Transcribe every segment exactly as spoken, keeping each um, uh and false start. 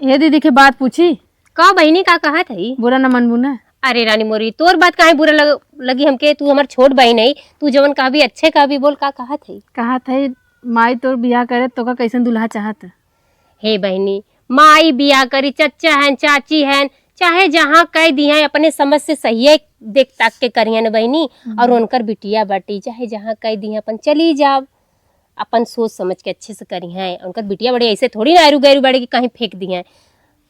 हे दीदी के बात पूछी? का बहिनी, का कहत हई? बुरा न मनबू ना। अरे रानी मोरी, तोर बात काहे बुरा लग, लगी हमके? तू हमार छोट बहिन है, तू जवन कहबी अच्छे कहबी, बोल का कहत हई? कहत हई, माई तोर बियाह करे तोका कैसन दुल्हा चाहत? हे बहिनी, माई बियाह करी, चच्चा हन, चाची हन, चाहे जहाँ कह दिहे, अपने समझ से सहिए देख ताक के करिहन बहिनी। हम्म। और उनकर बिटिया बाटी, चाहे जहाँ कह दिहे अपन चली जाब, अपन सोच समझ के अच्छे से करिहे। उनकर बिटिया बड़ी ऐसे थोड़ी ना आयरू गैरू बाड़ी कि कहीं फेंक दिहे,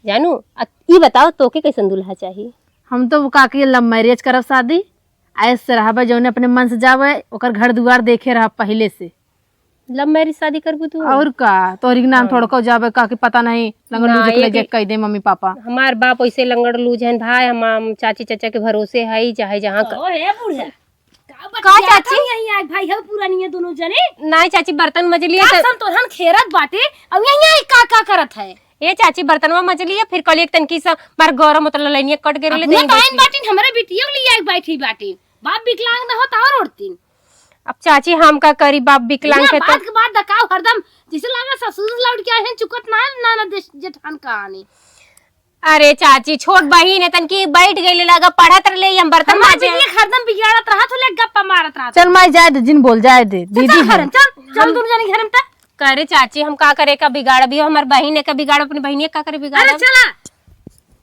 जानू। आ ई बताओ, तोके कैसन दुल्हा चाही? हम तो काकी love marriage करब शादी, ऐसे रहबे जौने अपने मन से जावे, ओकर घर दुआर देखे रहब पहले से। Love marriage शादी करबू तू? और का, तोहरी के नाम हाँ। थोड़को जाबे का कि पता नहीं लंगड़ ना, लूज के एक लगे कह दे मम्मी पापा। हमार बाप वैसे लंगड़ लूज हन भाई, हम, हम चाची चाचा के भरोसे हई, चाहे जहाँ क- ओ हे बुढ़िया, का का बतियात चाची? हई यहीं आज भाई, हऊ पुरानी है दोनों जने। नहीं चाची, बर्तन मजली है का तो सन तोहन खेरत बाटे, अब यहीं आई का का करत है? ए चाची, बर्तनवा मजली है, फिर कल एक तनकी सा बार गरम उतरल लैनिया कट गए रहले अपने तो ताइन बाटिन, हमरे बिटिया के लिए आई बैठी बाटिन, बाप विकलांग न होता और ओढ़तीन। अब चाची हम का करी, बाप विकलांग बिना है तो। बात के बात दकाओ हरदम, जैसे लागा ससुर से लौट के आए हैं, चुकत ना है, ना, ना, जेठ-, जेठान कहानी। अरे चाची, छोट बहिन है, तनकी बैठ गई, लागा पढ़त रहले, हम बर्तन हमार माजे। बिटिया हरदम बिगाड़त रहत हो, ले गप्पा मारत रहत। चल माई, जाए दे, जिन बोल, जाए दे, चल, दीदी चल है। घरे, चल, चल दोनों जनी घरे में त। करे चाची, हम का करे का बिगाड़ब, यो हमार बहिन है का बिगाड़ब, अपनी बहिनिया का करे अरे बिगाड़ब। चला।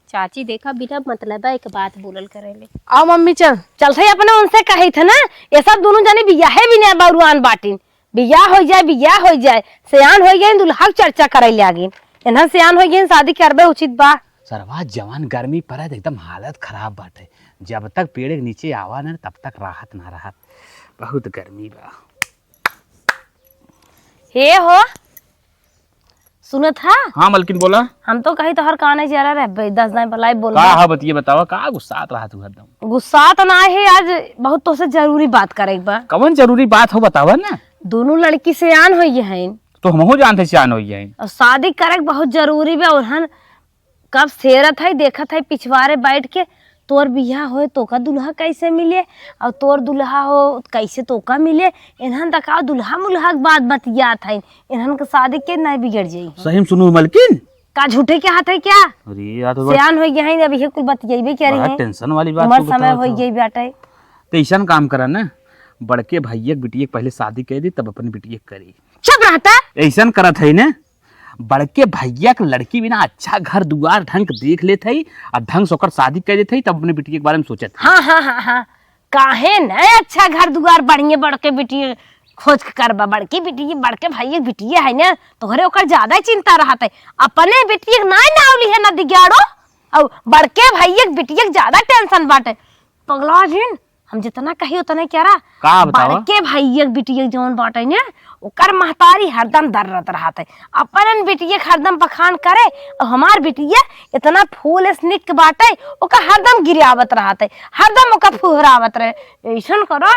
चाची देखा, बिना मतलब एक बात बोलल करेले। आओ मम्मी, चल। चलत है अपने उनसे कही थे ना, ये सब दोनों जने बियाहे भी नहीं बरुआन बाटिन। बियाह हो जाए, बियाह हो जाए, सयान हो गए, दुल्हा के चर्चा करे लागिन। इन्हन सयान हो गए, शादी करबे उचित बा। सरवा जवान गर्मी पड़े त एकदम हालत खराब बाटे। जब तक पेड़ के नीचे आवा ना, तब तक राहत ना रहत। बहुत गर्मी बा। हे हो, सुनत हा? हाँ मलकिन, बोला। हम तो कही तोहर काने जरा रह बे, दस दाई बलाई बोल का बा। हा बतिये बतावा, का गुस्सात रहा तू हरदम? गुस्सा तो ना है, आज बहुत तोसे जरूरी बात करे के बा। कवन जरूरी बात हो, बतावा ना। दोनों लड़की सयान होई हैं। तो हमहू जानते सयान होई हैं। और शादी करे के बहुत जरूरी बा, उन्हन कब सेरत है, देखत है पिछवारे बैठ के, तोर बियाह होए, तोका दुल्हा कैसे मिले, और तोर दुल्हा हो, कैसे तोका मिले। इन्हन तक आओ, दुल्हा मुल्हा के बात बतियात है, इन्हन के शादी के नहीं बिगड़ जाई है। सही में सुनू मलकिन। का झूठे के हाथ है क्या? अरे यार, तो बड़ा सियान हो गया है, अब ये कुल बतियेबे क्या रही बड़ा है? Tension वाली बात उम्र तू समय बतावत हो हो। गई बाटे। तो ऐसन काम करा ना, बड़के भैया के बिटिया के पहले शादी कर दी, तब अपनी बिटिया के करी। चुप रहता। ऐसन करत है ना, बड़के भैया के लड़की बिना अच्छा घर दुआर ढंग के देख लेत हई, आ ढंग से ओकर शादी कर देत हई, तब अपने बिटिया के बारे में सोचत हई। हाँ, हाँ, हाँ, हाँ। काहे न अच्छा घर दुआर बढ़िया बड़के बिटिया खोज के करबा? बड़की बिटिया, बड़के भैया के बिटिया है ना, तोहरे ओकर ज्यादा चिंता रहत है। अपने बिटिया के नाई नाव लिहे ना दिगाड़ो, और बड़के भैया के बिटिया के ज्यादा tension बाटे। पगला जिन, हम जितना कही उतना क्या रहा? का बतावा? बड़के भैया के बिटिया जौन बाटे ने, ओकर महतारी हरदम दर्रत रहत है, अपन बिटिया के हरदम बखान करे, और हमार बिटिया इतना फूल स्निक बाटे, ओका हरदम गिरावत रहत है, हरदम ओका फुहरावत रहे। ऐसन करो,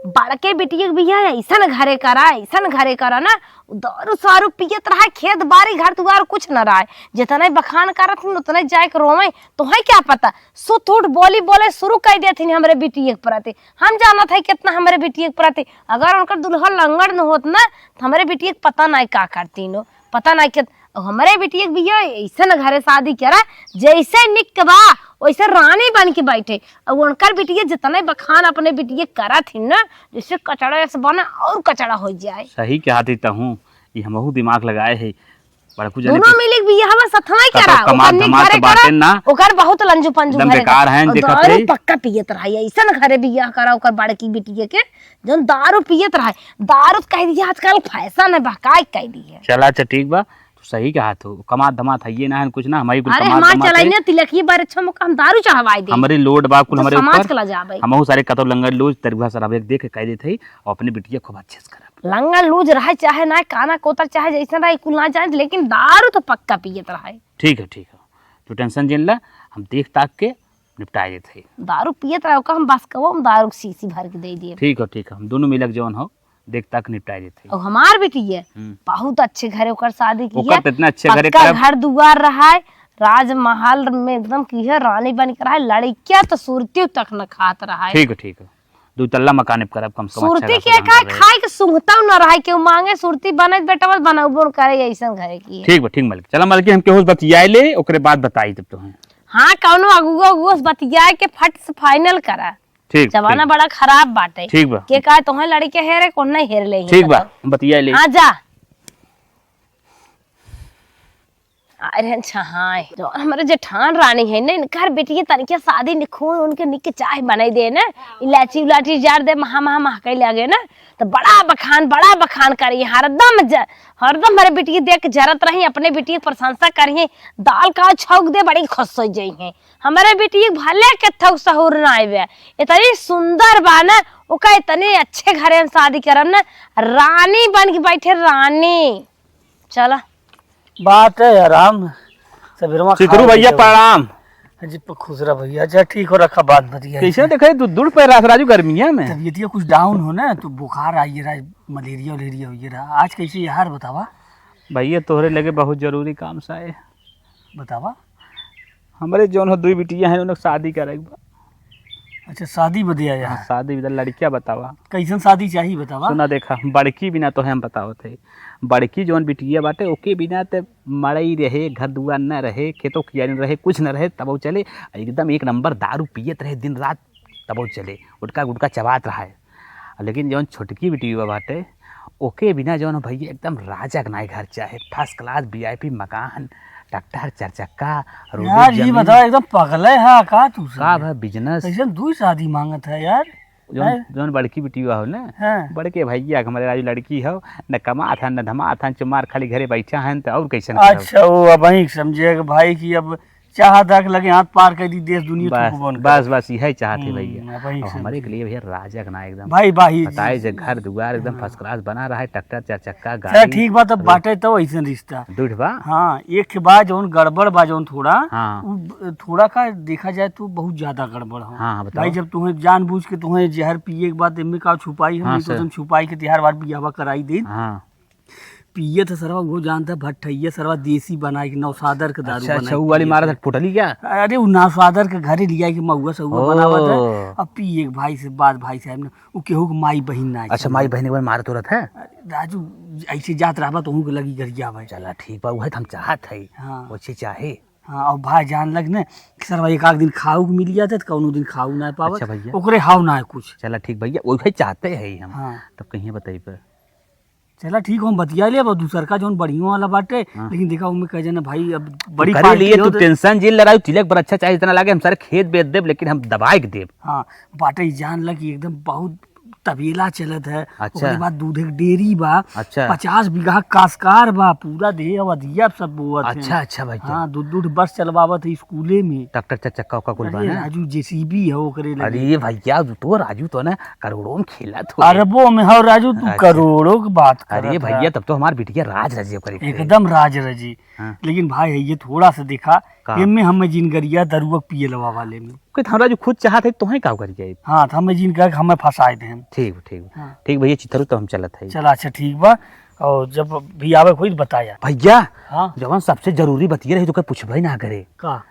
बड़के बिटिया के बियाह ऐसन घरे करा, ऐसन घरे करा ना, दारू सारू पियत रहा, खेत बारी घर दुआर कुछ न रहा, जितना बखान करत हन उतना जाए के रोवे। तोहे क्या पता, सुत उठ बोली बोले शुरू कर देथिन हमरे बिटिया के प्रति। हम जानत है कितना हमरे बिटिया के प्रति। अगर उनकर दुल्हा लंगड़ न होत ना, तो हमरे बिटिया के पता नहीं का करतीन हो, पता नहीं के। हमरे बिटिया के बियाह ऐसन घरे शादी करा, जैसे निक बा, वैसे रानी बन के बैठे। और उनकर बिटिया जितने बखान अपने बिटिया करत ही ना, जैसे कचड़ा ऐसे बना और कचड़ा हो जाए। सही कहत ही तहूँ, ये हमहू दिमाग लगाए है। बड़कू जाने दोनों के मिले के बियाह बस हथवा कतौ करा, कमात ओकर निक धमात घरे बाटे करा, ना। ओकर बहुत लंजू पंजू एकदम घरे बेकार करा। हैं, और देखत दारू रही। पक्का पियत रहा, ऐसन घरे बियाह करा ओकर बड़की बिटिया के, जौन दारू पियत रहा। दारू तो कह दिया आजकल fashion है, बहकाई कह दी है। चला, अच्छा, ठीक बा, तू सही कहत हो, कमात धमात है ये ना है कुछ ना, हमारी कुल अरे कमात हमार धमात है। चलाई ना तिलकिए बारे छमो का हम दारू चढ़वाई दे। हमरे load बा कुल तो हमरे समाज ऊपर। कला जाबे। हमहू सारे कतौ लंगड़ लूज तरुआ शराब एक देख के कह देत है, और अपने बिटिया खूब अच्छे से करब। लंगड़ लूज रहे चाहे ना, काना कोतर चाहे जैसन रहे, कुल ना जाने, लेकिन दारू तो पक्का पियत रहे। ठीक है, ठीक है, तू tension जिन ला, हम देख ताक के निपटाए देत है। दारू पियत रहे, ओका हम बस कबो हम दारू के शीशी भर के दे दिए। ठीक है, ठीक है, हम दोनों मिलक जौन हो, देख ताक निपटाए देत है। और हमार बिटिया हम्म। बहुत अच्छे घरे ओकर शादी की ओकर है। तो इतना अच्छे घरे पक्का करब। घर दुआर रहा है, राजमहल में एकदम की है, रानी बन के रहा है, लड़किया तो सुरती तक न खात रहा है। ठीक है, ठीक है। दुइ तल्ला मकान अब करब कम से कम, अच्छा सुरती खासा के काम का करब। खाए के सुंघतउ न रहे, केहू मांगे सुरती बनत बेटा, बस बनउबो न करे, अइसन घरे की है। ठीक बा, ठीक मालिक। चला मालिक, हम केहू से बतियाए ले, ओकरे बाद बताई तब तोहें। हाँ, कउनो अगुआ, अगुआ से बतियाए के फट से final करा। ठीक, जमाना ठीक। बड़ा खराब बाटे। ठीक बा। के कहे तोहें लड़के हेरे, कौन नहीं हेर ले, ठीक बा, बताओ। बतियाए ले। हाँ, जा। अरे अच्छा, हाँ, जौन हमरे जेठान रानी है ना, इनकर बेटी के तनिके शादी निखून उनके निक चाय बनाई दे ना, इलायची उलायची जार दे, महा महा महके लगे ना, तो बड़ा बखान, बड़ा बखान करी, हरदम ज-, हरदम हमरे बेटी के देख के जरत रही, अपने बेटी के प्रशंसा करी, दाल का छौंक दे, बड़ी खुश हो जाई है। हमरे बेटी के भले के थौक सहूर ना आवे, इतनी सुंदर बा ना, ओका इतने अच्छे घरे में शादी करब ना, रानी बन के बैठे, रानी। चला। बात है आराम, सबेरवा सितरू खाए भैया, पीते प्रणाम। जी, प-, खुश रह भैया। अच्छा, ठीक हो, रखा बात बतिया। कैसे देखे तू दूर पे रहा राजू गर्मिया में? तबीयतिया कुछ down हो ना, तो बुखार आई रहा, मलेरिया उलेरिया हुई रहा। आज कैसे यार बतावा? भैया, तोहरे लगे बहुत जरूरी काम से आए। बतावा। हमरे जौन हो दुई बिटिया हैं, उन्हें शादी करे के बा। अच्छा, शादी बदे आया हाँ, है? शादी बदे लड़किया बतावा। कैसन शादी चाही बतावा? सुना देखा, बड़की बिना तोहे हम बतावत है। बड़की जौन बिटिया बाटे, ओके बिना ते मड़ई रहे, घर दुआर न रहे, खेतो खियारी न रहे, कुछ न रहे, तबो चले। एकदम एक नंबर दारू पियत रहे दिन रात, तबो चले। गुटखा गुटखा चबात रहा है। लेकिन जौन छोटकी बिटिया बाटे, ओके बिना जौन भैया एकदम राजा के नाई घर चाहे, first class VIP मकान, ट्रैक्टर, चार चक्का, रोडे यार, ये जमीन। बताओ, एकदम पगले है का तू सब? का भाई, business? कैसन दुई शादी मांगत है यार? जौन, हैं? जौन बड़की बिटिया हो ना, हाँ। बड़के भैया के हमरे राजू लड़की हो, न कमात हन, न धमात हन, चुमार खाली घरे बैठा हन, तो और कैसन करब? अच्छा, वो अब वही समझे कि भाई कि अब चाहत है कि लगे हाथ पार कर दी, देश दुनिया बस, थूक बन कर। बस, बस, यही चाहत है हम्म, भैया। अब वही अब समझे। हमारे के लिए भैया राजा के ना एकदम भाई, भाई, बताए जे घर दुआर एकदम हाँ। First class बना रहा है, ट्रैक्टर, चार चक्का, चल, गाड़ी, ठीक बा, तब रोड। बाटे तो ऐसन रिश्ता। दुठ बा? हाँ, एक ठे बा जौन गड़बड़ बा जौन थोड़ा, हाँ। उ ब-, थोड़ा का देखा जाए तो बहुत ज्यादा गड़बड़ हो। हाँ, हाँ, बताओ। भाई, जब तुम्हें जानबूझ के तुम्हें जहर पिए के बाद एमे का छुपाई हम, हाँ, नहीं तो सर। तुम छुपाई के तिहार बार बियाहवा कराई दे। हाँ। पिए तो सरवा वो जानता है, भट्ठैया सरवा देसी बनाए के नौसादर के दारू अच्छा, बनाए अच्छा, के वो वाली पिए मारा थे। था, फुटली क्या? अरे, वो नौसादर के घरे लिया के महुआ सहुआ ओ। बनावत है। अब पिए के भाई से बात, भाई साहब ने, वो केहू के माई बहिन ना अच्छा, माई बहिन के मारत उरत है? अरे, राजू, ऐसे जात रहबा तो उहू के लगी गरिया भाई। चला, ठीक बा, उहे तो हम चाहत है। हाँ। वैसे चाहे। हाँ, और भाई जान लग ने, कि सरवा एक आध दिन खाऊ के मिल जाते, तो कौनो दिन खाऊ ना पावत। अच्छा भैया। ओकरे हाव ना है कुछ। चला, ठीक भैया, वही चाहते हैं हम। हाँ। तब कहिए बताइबे। चला ठीक हो, हम बतिया लेब, अब दूसर का जौन बढ़िया वाला बाटे, हाँ। लेकिन देखा, ओमे कह जाना भाई, अब बड़ी करे पार्टी लिए हो तू तो tension जिन लड़ाई, तिलक पर अच्छा चाहे जितना लागे, हम सारे खेत बेच देब, लेकिन हम दबाए के देब। हाँ, बाटे ई जान ला कि एकदम बहुत तबेला चलत है, अच्छा। ओकरे बाद दूधे के डेयरी बा, अच्छा। पचास बीघा कासकार बा, पूरा देह अवधिया सब बोअत है। अच्छा, अच्छा भैया। हाँ, दूध, दूध बस चलवावत है स्कूले में। ट्रैक्टर, चार चक्का, उक्का कुल बा अरे ना? राजू, JCB है ओकरे लगे। अरे भैया, तू तो राजू तो ना करोड़ों में खेलत हो। अरबों में हो राजू, तू अच्छा। करोड़ों की बात करत अरे भैया, है। तब तो हमार बिटिया राज रजी ओकरे के। एकदम राज रजी। हाँ। लेकिन भाई है ये थोड़ा सा देखा, का? एमे हमें जिन गरिया दरुआ पिए लवा वाले में। कि हमरा जो खुद चाहत है, तोहे का करी जाए? हाँ, तो हमें जिन कहे कि हमें फंसाए दे हम। ठीक, ठीक। हाँ। ठीक भैया, चित्तरू तो हम चलत है। चला, अच्छा, ठीक बा। और जब भी आवे कोई तो बताया। भैया, हाँ। जवन सबसे जरूरी बतिया रही तो कोई पूछबे ना करे। का?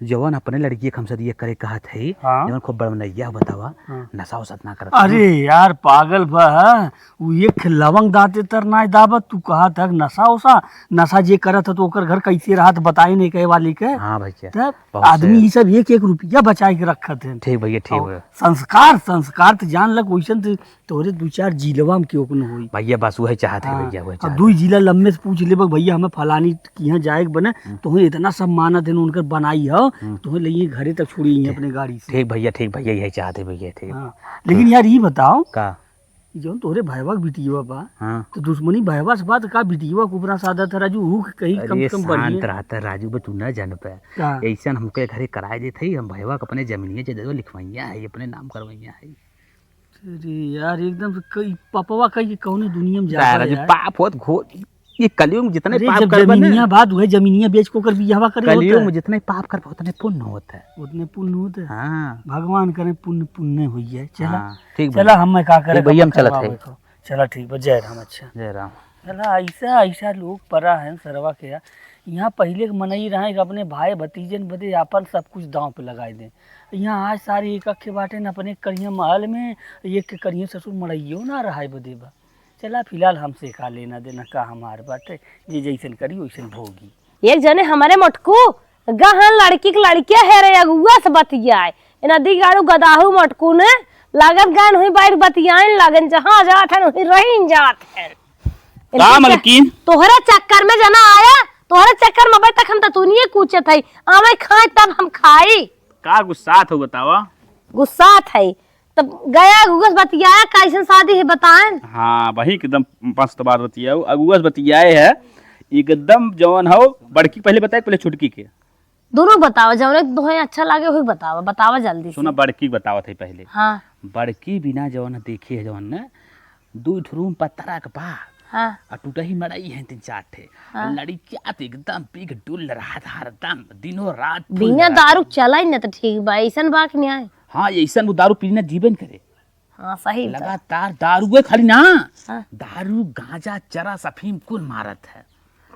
जवन अपने लड़की के हमसे ये करे कहत है, हाँ। जवन खूब बड़मनैया बतावा, हाँ। नशा वशा ना करत अरे है। यार, पागल बा, उ एक लवंग दांते तर ना दाबत, तू कहत है नशा वशा, नशा जे करत है तो ओकर घर कैसे रहत बताए नहीं कहे वाली के। हाँ भैया, तब बहुत आदमी सही। ई सब एक एक रुपया बचाए के रखत है। ठीक भैया, ठीक और भैया। संस्कार, संस्कार तो जान लग, वैसन तो तोहरे दू चार जिलवा में केहू के न होई। भैया, बस उहे चाहत है हाँ, भैया, उहे अब चाहत दुई है। जिला लम्बे से पूछ लेबे, "भैया, हमें फलानी के यहाँ जाए के बने, हम्म। तोहे इतना सब मानत है, उनकर बनाई हो, हम्म। तोहे ले घरे तक छोड़ी ठीक। अपने गाड़ी से।" ठीक भैया, ठीक भैया, यही चाहत है भैया, ठीक। हाँ, लेकिन यार, ई बताओ, का? ई जौन तोहरे भैया के बिटिया बा, हाँ। तो दुश्मनी भैया से बात का, बिटिया के ऊपरा सादत है राजू, हूँ कहीं कम अरे, से कम बढ़िया। शांत रहता है राजू, बस तू ना जान पाए। का? ऐसन हमके घरे कराए देत है, हम भैया के अपने जमीनिया जे दे दो, लिखवैया है, अपने नाम करवैया है। अरे यार, एकदम से कई पपवा कई के कौने दुनिया में जाता है राजू, यार। पाप होत घोर, ये कलयुग में जितने अरे, पाप जब करबे ना, जमीनिया बात हुए, जमीनिया बेच के ओकर बियाहवा करे कलयुग होता है। में जितने पाप करबे, उतने पुण्य होता है। उतने पुण्य होता है। हाँ। भगवान करे पुण्य, पुण्य होई जाए। चला, हाँ, ठीक चला, भैया। हम मैं का करे, ठीक भैया, हम हम चलत करवावे है। को। चला, ठीक बा, जय राम। अच्छा। जय राम। चला, ऐसा, ऐसा लोग परा है सरवा के यार। यहाँ पहिले के मनई रहे कि अपने भाई भतीजन बदे आपन सब कुछ दांव पे लगाए दें। यहाँ आज सारे एक अखे बाटे न अपने करिया महल में, एक के करिया ससुर मड़इयो ना रहाए बदे बा। चला फिलहाल हमसे का लेना देना, का हमार बाटे, जे जैसन करी वैसन भोगी। एक जने हमारे मोटकू गहन लड़की के लड़किया हेरे अगुआ से बतियाए। ए नदी गाड़ू गदाहू मोटकू ने लागत गहन हुई बाइर बतियाइन लागन, जहाँ जात हन वहीं रहीन जात हन। का इनके च-, मलकिन? तोहरे चक्कर में जना आया, तोहरे चक्कर में अबे तक हम ततुनिये कूचत हई, आवे खाए तब हम खाई। का गुस्सात हो बतावा? गुस्सात है, तब गया गुगस बतियाया, कैसन शादी है बताएन। हाँ, वही एकदम मस्त बात बतियाऊ। अगुआ से बतियाए है, एकदम जवन हो, बड़की पहले बताए, पहले छुटकी के। दोनों बतावा, जौन एक दोहे अच्छा लागे, वही बतावा, बतावा जल्दी से। सुना, बड़की बतावत है पहले। हाँ। बड़की बिना जवन देखे है, जवन ने, दू ठो रूम पतरा के बा। हाँ। आ टूटही मड़ई है तीन चार ठे। हाँ। लड़किया तो एकदम पिघ डुल रहा था, हरदम दिनों रात फुल बिना रहा दारू था। चलाई न तो ठीक बा, ऐसन बा कि नहीं? हाँ, ऐसन वो दारू पीना जीवन करे। हाँ, सही बा। लगातार दारुए खाली ना, हाँ। दारू, गांजा, चरस, अफीम कुल मारत है।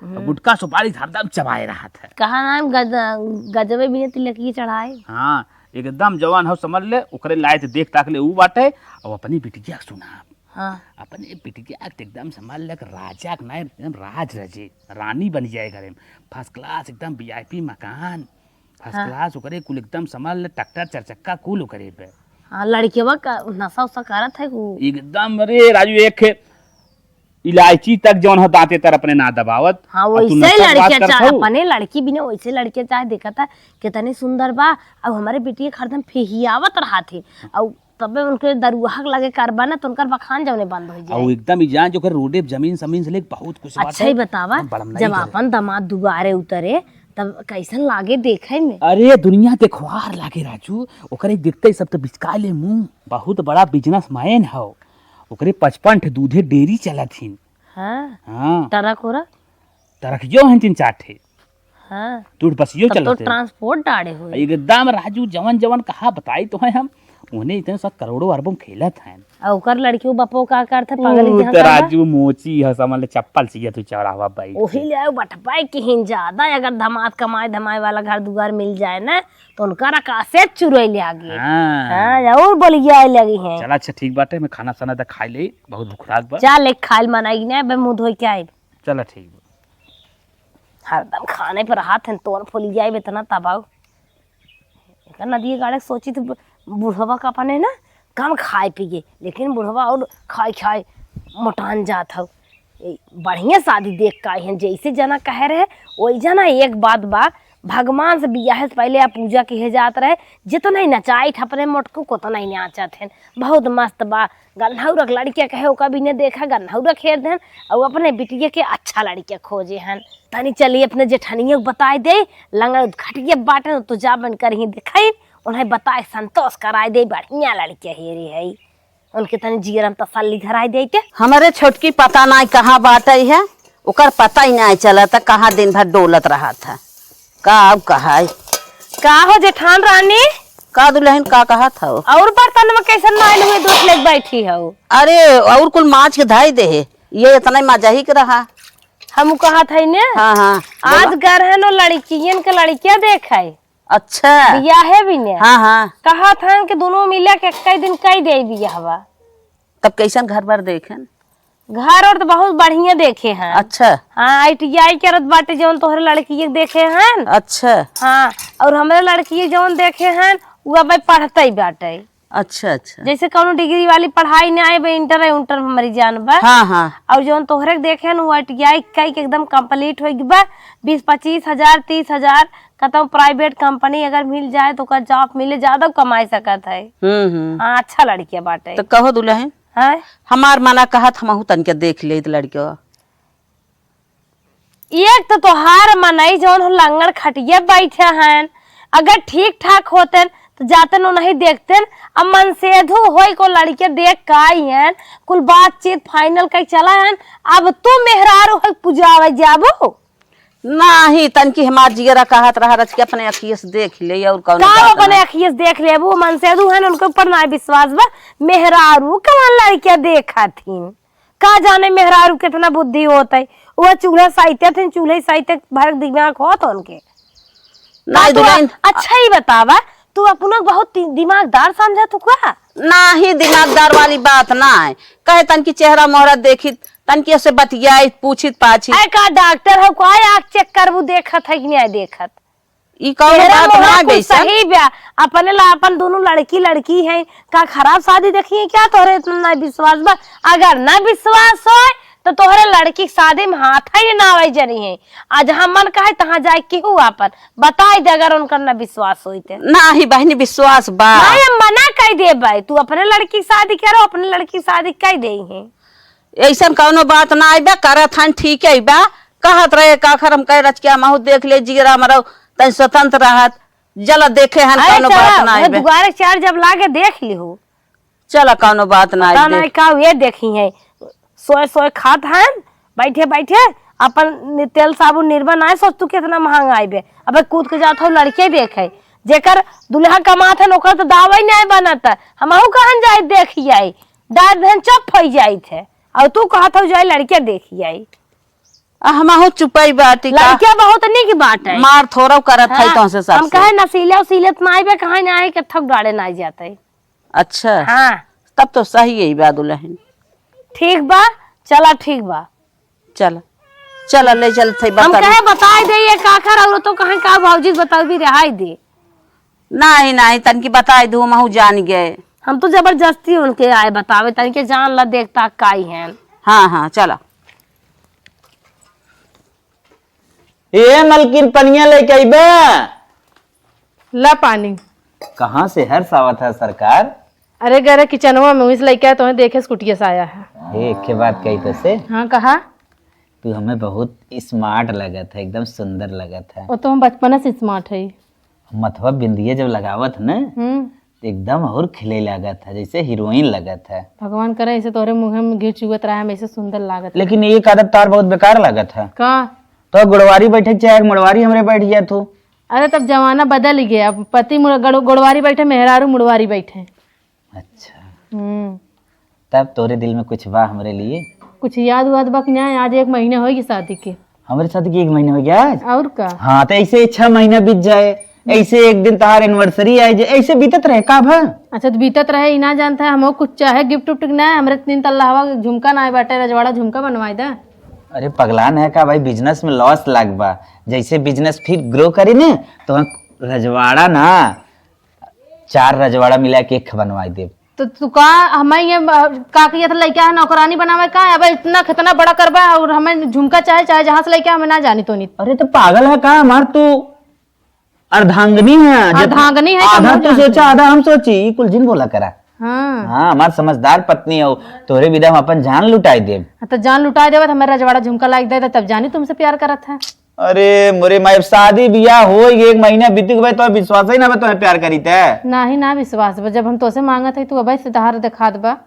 हम्म। गुटखा, सुपारी हरदम चबाए रहत है। कहा नाम गज-, गजबे बिना तिलकिए चढ़ाए। हाँ, एकदम जवान हो समझ ले, ओकरे लायक देख ताक ले ऊ बाटे। और अपनी बिटिया सुना, हाँ। अपने बिटिया के एकदम समझ ले, राजा के नाम एकदम राज रजे, रानी बन जाए घरे में, first class एकदम VIP मकान। First हाँ। Class ओकरे कुल एकदम समझ ले, ट्रैक्टर चार चक्का कुल ओकरे पे। हाँ, लड़केवा का नशा उशा करत है वो। एकदम, अरे राजू, एक इलायची तक जौन हो दांते तर अपने ना दबावत। हाँ, अब तू वैसे नशा के बात लड़के करत चाहे, हऊ। अपने लड़की बिना वैसे लड़के चाहे देखत है, कितनी सुंदर बा। अब हमारे बिटिया के हरदम फेहियावत रहा थे। और तबे उनके दरुआ के लगे करबा ना, तो उनकर बखान जौने बंद हो जाए। और एकदम ही जान जो कर रोडे जमीन समीन से लेके बहुत कुछ बात अच्छा है। ही बतावा, एकदम बड़मनाई जब करे। अपन दामाद दुआरे उतरे, तब कैसन लागे देखे में? अरे, दुनिया देखवार लागे राजू, ओकरे देखते ही सब तो बिचका ले मुंह। बहुत बड़ा businessman हौ, ओकरे पचपन ठे दूधे डेयरी चलत हिन। हाँ। हाँ। ट्रक ओरक? ट्रकियो हन तीन चार ठे। हाँ। दूध बसियो तब तो चलत है। Transport डाड़े हुए। एकदम राजू, जवन जवन कहा बताई तो है हम, उन्हें इतने सब करोड़ों अरबों खेलत हैं। आ ओकर लड़की, वो बपो का करत है, पागल ऊ जहाँ तो का बा। राजू मोची है, समझ ले चप्पल चाहिए तू चौराहा बाइक ओही से। ले आयो बटपाई की हिन ज्यादा, अगर धमाद कमाए धमाए वाला घर दुआर मिल जाए ना, तो उनका रकासे चुरई ले आगे। हाँ। हाँ, और बोलिया लगी हैं। चला अच्छा ठीक बाटे, मैं खाना साना तो खाई ले, बहुत भूख लाग बा। चल एक खाइल मनाई ना, बे मुंह धोई के आइब। चला ठीक बा। हरदम खाने पर हाथ है, तोर फूल जाए इतना तबाऊ। एकर नदिए गाड़े सोची तो बु-, बुढ़वा का अपने ना कम खाए पिए, लेकिन बुढ़वा और खाए खाए मोटान जात हौ। ए, बढ़िया शादी देख के आई हैं, जैसे जना कहे रहे, वही जना। एक बात बा, भगवान से बियाहे से पहले आप पूजा किहे जात रहे, जितना ही नचाई थे अपने मोटकू को, उतना ही नाचत हैं, बहुत मस्त बा। गन्हौरक लड़किया कहे, ओका भी ने देखा, गन्हौरक हेर देन, और अपने बिटिया के अच्छा लड़किया खोजे हन। तनी चली अपने जेठनिया को बताए दे, लंगड़ खटिया बाटे न, तो जा बन कर ही देखाई, उन्हें बताए संतोष कराए दे, बढ़िया लड़किया हेरी है, उनके तनी जियरम तसल्ली धराए दे के। हमरे छोटकी पता नाई कहाँ बाटे है, ओकर पता ही नाई चलत, कहाँ दिन भर डोलत रहत है। का अब कहा है? का हो जेठान रानी? का दुल्हन का कहत हौ? और बर्तन में कैसन नाइल हुए दूध लेके बैठी हौ? अरे, और कुल माज के धाई दे है, ये इतना ही मजा ही के रहा। हम कहत है ने? हाँ, हाँ, आज बोला। घर है नो लड़कियन के लड़किया देख है। अच्छा। बियाहे भी ने। हाँ, हाँ। कहत हन कि दोनों मिला के कई दिन कई दे बियाहवा। तब कैसन घर बार देखेन? घर और तो बहुत बढ़िया देखे हैं। अच्छा। हाँ, ITI करत बाटे जौन तोहरे लड़की के देखे हैं। अच्छा। हाँ, और हमरे लड़की जौन देखे हैं, वो अब पढ़ते ही बाटे। अच्छा, अच्छा। जैसे कौनो degree वाली पढ़ाई ना आए बे, inter है, उंटर हमारी जान बा। हाँ, हाँ। और जौन तोहरे के देखे हैं, वो ITI कई के एकदम complete हो गई बा, बीस पच्चीस हजार, तीस हजार, कतौ private company अगर मिल जाए तो ओकर job मिले, ज्यादा कमाई सकत है। हम्म, हम्म। हाँ, अच्छा लड़किया बाटे। तो कहो दुल्हन, हैं? हमार मना कहत हमहू तनिके देख लेत लड़कियो। एक तो तोहार मनई जौन हो लंगड़ खटिया बैठे हैं, अगर ठीक ठाक होतेन तो जातेन ओनही देखतेन। अब मनसेधु होई को लड़के देख के आई हैं, कुल बातचीत final कई चला हैं, अब तू मेहरारू होई पुजावे जाबू? नाही, तनकी हमार जियरा कहत रहा रच के अपने अखिए से देख ले और कौन का बात अपने ना। अखिए से देख लेबू? मनसेधु हन, उनके ऊपर ना विश्वास बा। मेहरारू कवन लड़किया देखा थीन? का जाने मेहरारू केतना बुद्धि होत है, वह चूल्हा साइते थे, चूल्हे साइते भर दिमाग होत उनके। नहीं, का तू दुल्हन। अच्छा ही बतावा, तू अपना बहुत दि-, दिमागदार समझा तू का? नाही, दिमागदार वाली बात ना है। कहे तनकी चेहरा मोहरा देखित, तनकी से बतियाई, पूछित पाछित। ऐ का डॉक्टर हो, का आँख चेक करबू, देखत है कि नहीं देखत? ई कौनो चेहरा बात मोहरा ना कुल गई सर। सही बा, अपने ला अपन दोनों लड़की लड़की हैं, का खराब शादी देखी है क्या? तोहरे इतना ना विश्वास बा, अगर ना विश्वास होए तो तोहरे लड़की के शादी में हाथ ही ना आवे जरी है। आज हम मन कहे तहाँ जाए केहू आपन बताई दे, अगर उनकर ना विश्वास होई ते। नाही बहिनी, विश्वास बा। नाही, हम मना कह देबे, तू अपने लड़की के शादी करो, अपने लड़की के शादी कह दे है। ऐसन कौनो बात ना आइबे, करत हन ठीक है बा। कहत रहे काखर हम कहे रचकिया महू देख ले जीरा मरौ, तन स्वतंत्र रहत। जला देखे हन अरे कौनो चला, बात ना वह आइबे। दुआरे चार जब लागे देख लिहो। चला कौनो बात ना पता आइबे। नहीं का ये देखी है, सोए सोए खात हन, बैठे बैठे अपन नि-, तेल साबुन निरमा ना सोच तू कितना महंगा आइबे। अबे कूद के जात हो लड़के देखे, जेकर दुल्हा कमात है ओकर तो दावा ही नहीं बनत है। हमहू कहन जाए देखी आई, दाँत धन चुप हो जाइत है। और तू कहत हो जाए लड़के देखी आई। आ, हमहू चुपई बाटी का? लड़किया बहुत नीक बात है। मार थोड़ो करत है हाँ, तोहसे हम सबसे। कहे नसीले उसीले तो ना आइबे, कहाँ ना आए के थक डाले ना जाते। अच्छा। हाँ। तब तो सही है बा दुल्हन। ठीक बा, चला ठीक बा। चला, चला ले चलत है हम बता। कहे बताई दे ये काखर और तो कहे का भौजी बताऊ भी रहाई दे। नाही, नाही, तनकी बताई दू, महू जान गए। हम तो जबरदस्ती उनके आए बतावे, तनके जान ला देखता काई हैं। हाँ, हाँ, चला। ए मलकिन, पनिया लेके अइबे? ला पानी। कहाँ से हर्ष आवत है सरकार? अरे, गरे किचनवा में, इस लइका तोहे देखे स्कूटिया से आया है। ए, एक के बात कही तो से। हाँ, कहा? तू हमें बहुत smart लगत है, एकदम सुंदर लगत है। वो तो हम बचपन से smart है। मथवा बिंदिया जब लगावत है ना, हम्म। तो एकदम और खिले लागत है, जैसे हीरोइन लगत है। भगवान करे ऐसे तोहरे मुँह में घी चुअत रहा, हम ऐसे सुंदर लागत है। लेकिन एक आदत तार बहुत बेकार लागत है। का? तो गुड़वारी बैठे के चाहे मुड़वारी हमरे बैठ गया तू। अरे तब जमाना बदल गया, अब पति मुड़-, गड़-, गुड़वारी बैठे, मेहरारू मुड़वारी बैठे। अच्छा। हम्म। तब तोरे दिल में कुछ बा हमरे लिए? कुछ याद वाद बा कि नहीं? आज एक महीना होइगी शादी के। हमरे शादी के एक महीना हो गया आज? और का? हाँ, तो ऐसे छह महीना बीत जाए, ऐसे एक दिन तहार anniversary आए जे, ऐसे बीतत रहे का भा? अच्छा, तो बीतत रहे, ई ना जानता है, हमहू कुछ चाहे gift उफ्ट ना, हमरे तीन तल्ला हवा झुमका ना बाटे, रजवाड़ा झुमका बनवाई दा। अरे पगलान है का भाई, business में loss लाग बा, जैसे business फिर grow करी ने, तो हम रजवाड़ा ना, चार रजवाड़ा मिला के एक बनवाई देब। तो तू का, हमें ये, अ, का कहिया था, लइका है नौकरानी बनावे का? अब इतना, कितना बड़ा करबा और हमें झुमका चाहे, चाहे जहाँ से लइका, हमें ना जानी तो नहीं। अरे तो पागल है का हमार तू? अर्धांगिनी है, जब अर्धांगिनी है, आधा हम तू जानी। सोचा, आधा हम सोची, ई कुल जिन बोला करा। हाँ। हाँ, हमार समझदार पत्नी हो, तोरे बिदा हम अपन जान लुटाई देब। हाँ, तो जान लुटाई देबा, तो हमें रजवाड़ा झुमका लाइक दे दे, तब जानी तुमसे प्यार करत है। अरे मोरे माई, अब शादी बियाह हो एक महीना बीत गए तो विश्वास ही ना बा तोहे प्यार करी ते। नाही ना विश्वास बा, जब हम तोसे मांगत है तू अबे से तहार देखात बा।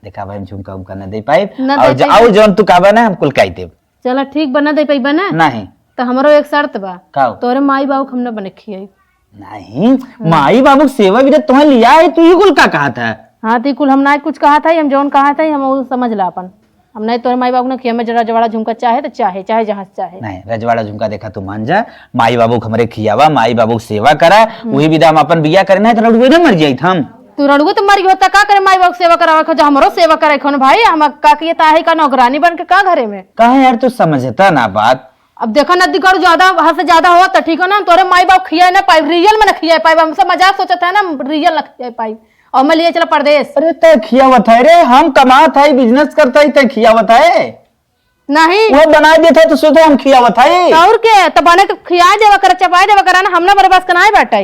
देखा भाई, हम झुमका उमका ना दे पाए। ना और दे ज-, पाइबा। और जौन तू कहबा ना हम कुल कह देब। चला ठीक बा, ना दे पाइबा ना? नहीं। तो हमरो एक शर्त बा। का हो? तोरे माई बाबू के हम ना बने खियाई। नहीं, माई बाबू के सेवा भी तो तोहे लिया है, तू ये कुल का कहत है? हाँ, तो ये कुल हम ना कुछ कहत है, हम जौन कहत है हम वो समझ ला अपन। हम नहीं तोरे माई बाबू ना खिया, मैं जरा रजवाड़ा झुमका चाहे तो चाहे, चाहे जहाँ से चाहे। नहीं, रजवाड़ा झुमका देखा तू मान जा, माई बाबू के हमरे खियावा, माई बाबू के सेवा करा, हम्म। वही विधा हम अपन बिया करे ना तो रड़ुए ना मर जाइत हम। तू रड़ुए तो मर गयो, तो का करे माई बाबू के सेवा करावे खो, जो हमरो सेवा करे खो ना भाई, हम का किए ताही का नौकरानी बन के का घरे में? काहे यार तू समझता ना बात? अब देखा नदी करू ज्यादा, हद से ज्यादा हो तो ठीक हो ना, तोरे माई बाबू खिया ना पाइब, real में ना खिया पाइब, हमसे मजाक सोचत है ना, real ना खिया पाइब। और मैं लिए चला परदेस। अरे तय खियावत है रे, हम कमात है, business करता है, तय खियावत है। नहीं। वो बनाए देते तो सोचो हम खियावत है। तो और के, तो बने के खिया देवा कर, चपाए देवा करा ना, हम ना बर्बाद करना है बाटे।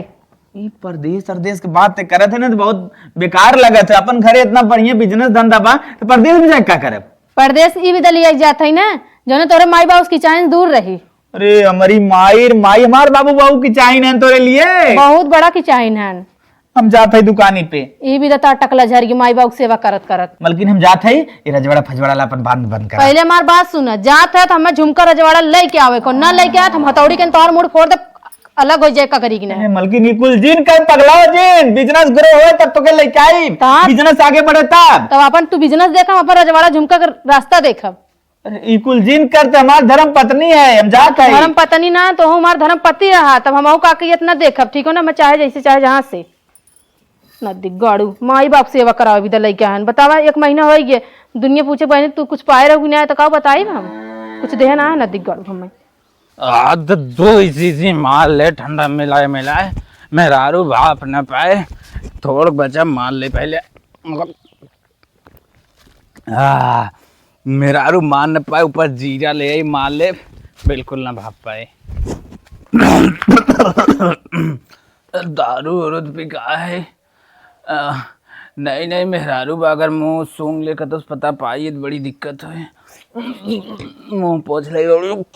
ई परदेस, परदेस के बात ते करत है ना, तो बहुत बेकार लगत है। अपन घरे इतना बढ़िया business धंधा बा, तो परदेस में जाके का करब? परदेस ई विदा लिया जात है ना, जौने तोरे माई बाबू की चाहन दूर रही। अरे हमारी माई, माई, हमार बाबू, बाबू की चाहन है तोरे लिए। बहुत बड़ा की चाहन है। हम जात है दुकानी पे। ई भी देता टकला झर की माई बाबू के सेवा करत करत। मलकिन हम जात है, ये रजवाड़ा फजवाड़ा ला अपन बांध बंद करा। पहले हमार बात सुन, जात है तो हमें झुमका रजवाड़ा लेके आवे को, ना लेके आए तो हम हथौड़ी के तोहर मुड़ फोड़ दे। अलग होइ जाए का करी कि ना। अरे मलकिन, ई कुल जिन कर, पगलाओ जिन, business grow होए तब तोके लेके आई, तब? Business आगे बढ़े तब। तब अपन तू business देख, हम अपन रजवाड़ा झुमका के रास्ता देखब। अरे ई कुल जिन कर, ते हमार धर्म पत्नी है, हम जात है। धर्म पत्नी ना, तो हमार धर्म पति रहा, तब हम का कही इतना देखब, ठीक हो ना, मैं चाहे जैसे चाहे जहाँ से। नदी गाड़ू, माई बाप सेवा करावे भी त लइका हन। बतावा, एक महीना होइ गए, दुनिया पूछे बहने तू कुछ पाए रहो कि नहीं, तो का बताई हम? कुछ देहे ना है नदी गाड़ू हमें। आद दो इसी सी मार ले, ठंडा मिलाए मिलाए, मेहरारू भाप न पाए, थोड़ बचा मार ले पहले। आ, मेहरारू मार न पाए, ऊपर जीरा ले आई, मार ले, बिल्कुल ना भाप पाए। दारू उरू पी का है? आ, नहीं, नहीं, मेहरारू बा, अगर मुंह सूंघ ले, तो पता पाई, तो बड़ी दिक्कत होए। मुंह पोछ ले,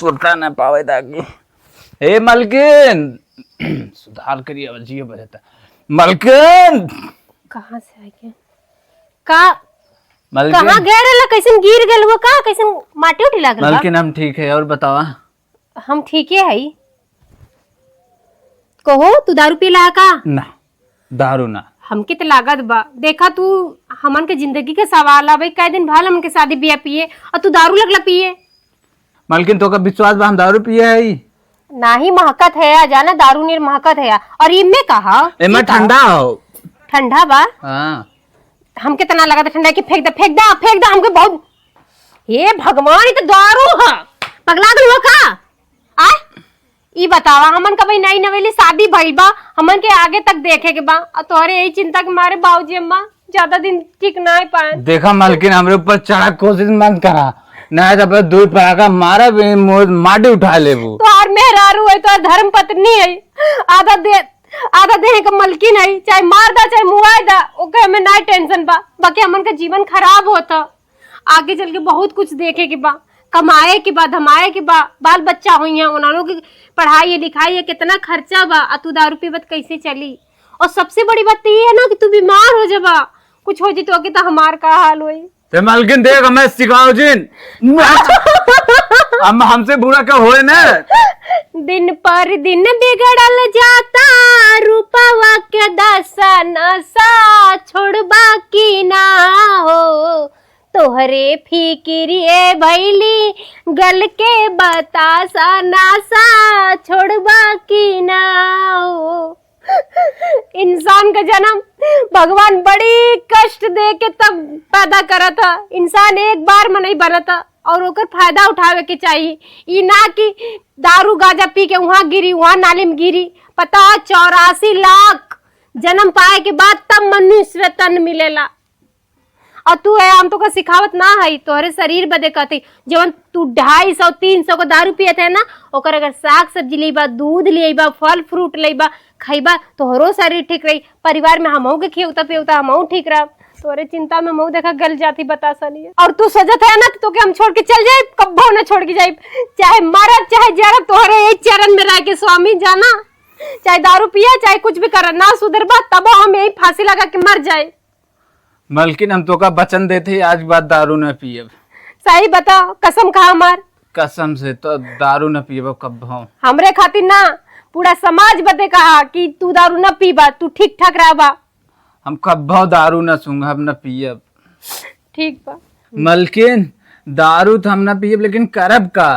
कुर्ता ना पावे ताकि। ए मलकिन, सुधार करिए, अब जियो बजता। मलकिन! कहाँ से आ गया? का? मलकिन! कहाँ गए रहला? कैसन गिर गेल हुआ का? कैसन माटी उटी लागल बा? मलकिन, हम ठीक है, और बतावा? हम ठीके हई। कहो, तू दारू पीला है का? ना, दारू ना। हमके त लागत बा। देखा तू, हमन के जिंदगी के सवाल आ भाई, कै दिन भल हमन के शादी बियाह पिए, और तू दारू लगला पिए। मलकिन, तोका विश्वास बा हम दारू पिए हई? नाही, महकत है, आ जाना, दारू नियर महकत है। और इमे कहा? एमे ई कहा? ठंडा हो। ठंडा बा? हाँ। हमके त ना लागत ठंडा, कि फेंक दा, फेंक दा, फेंक दा, हमके बहुत, हे भगवान, ई त दारू ह। पगला गल हो का? आय? ई बतावा, हमन का भाई नई नवेली शादी भइल बा, हमन के आगे तक देखे के बा, आ तोहरे यही चिंता के मारे बाबूजी अम्मा ज्यादा दिन टिक नाहीं पाए। देखा मलकिन, हमरे ऊपर चढ़ा कोशिश मत करा, नहीं तो बस दो पड़ाका मारब, ए, मो-, माटी उठा लेबू। तोहार मेहरारू है, तोहार धर्म पत्नी है, आधा दे, आधा देह का मलकिन है, चाहे मार दा, चाहे मुआए दा, ओके हमें ना tension बा, बाकी हमन का जीवन खराब होता। आगे चल के बहुत कुछ देखे के बा, कमाए के बा, धमाए के बा, बाल बच्चा होइहैं, उन्हनों के पढ़ाई है, लिखाई है, कितना खर्चा बा, आ तू दारू पीबत कैसे चली? और सबसे बड़ी बात तो ये है ना कि तू बीमार हो जाबा, कुछ हो जी तो के तो हमार का हाल होई? ते मलकिन देख, हमें सिखाओ जिन। हम, हमसे बुरा का होए ना। दिन पर दिन बिगड़ल जाता रूपवा के दशा, नशा छोड़बा की ना हो। तोहरे फिकिरिए भैली गल के बतासा, नासा छोड़बा की ना हो। इंसान का जन्म भगवान बड़ी कष्ट दे के तब पैदा करत ह। इंसान एक बार में नहीं बनत ह और ओकर फायदा उठावे के चाहिए। ई ना कि दारू गांजा पी के वहाँ गिरी, वहाँ नाली में गिरी। पता है, चौरासी लाख जन्म पाए के बाद तब मनुष्य तन मिलेला। और तू है, हम तोका सिखावत ना हई, तोहरे शरीर बदे कहती, जवन तू ढाई सौ, तीन सौ को दारू पियत है ना, ओकर अगर साग सब्जी लेबा, दूध लेबा, फल फ्रूट लेबा, खइबा, तोहरो शरीर ठीक रही। परिवार में हमहू के खियौता पियौता हमहू ठीक रहब। तोहरे चिंता में हमहू देखा गल जाती बतासा लिए। और तू सोचत है ना कि तोके हम छोड़ के चल जाए, कब्बो ना छोड़ के जाए, चाहे मरब चाहे जरब, तोहरे यही चरण में रह के स्वामी जाना, चाहे दारू पिया चाहे कुछ भी करा, ना सुधरबा तबो हम यही फांसी लगा के मर जाए। मलकिन, हम तोका वचन देते ही आज के बाद दारू न पियब। सही बता, कसम खा हमार। कसम से तो दारू न पियब कब्बो। हमरे खातिर ना, पूरा समाज बदे कहा कि तू दारू न पीबा, तू ठीक ठाक रहबा। हम कब्बो दारू न सूंघब, न पियब। ठीक बा। मलकिन, दारू तो हम न पियब, लेकिन करब का?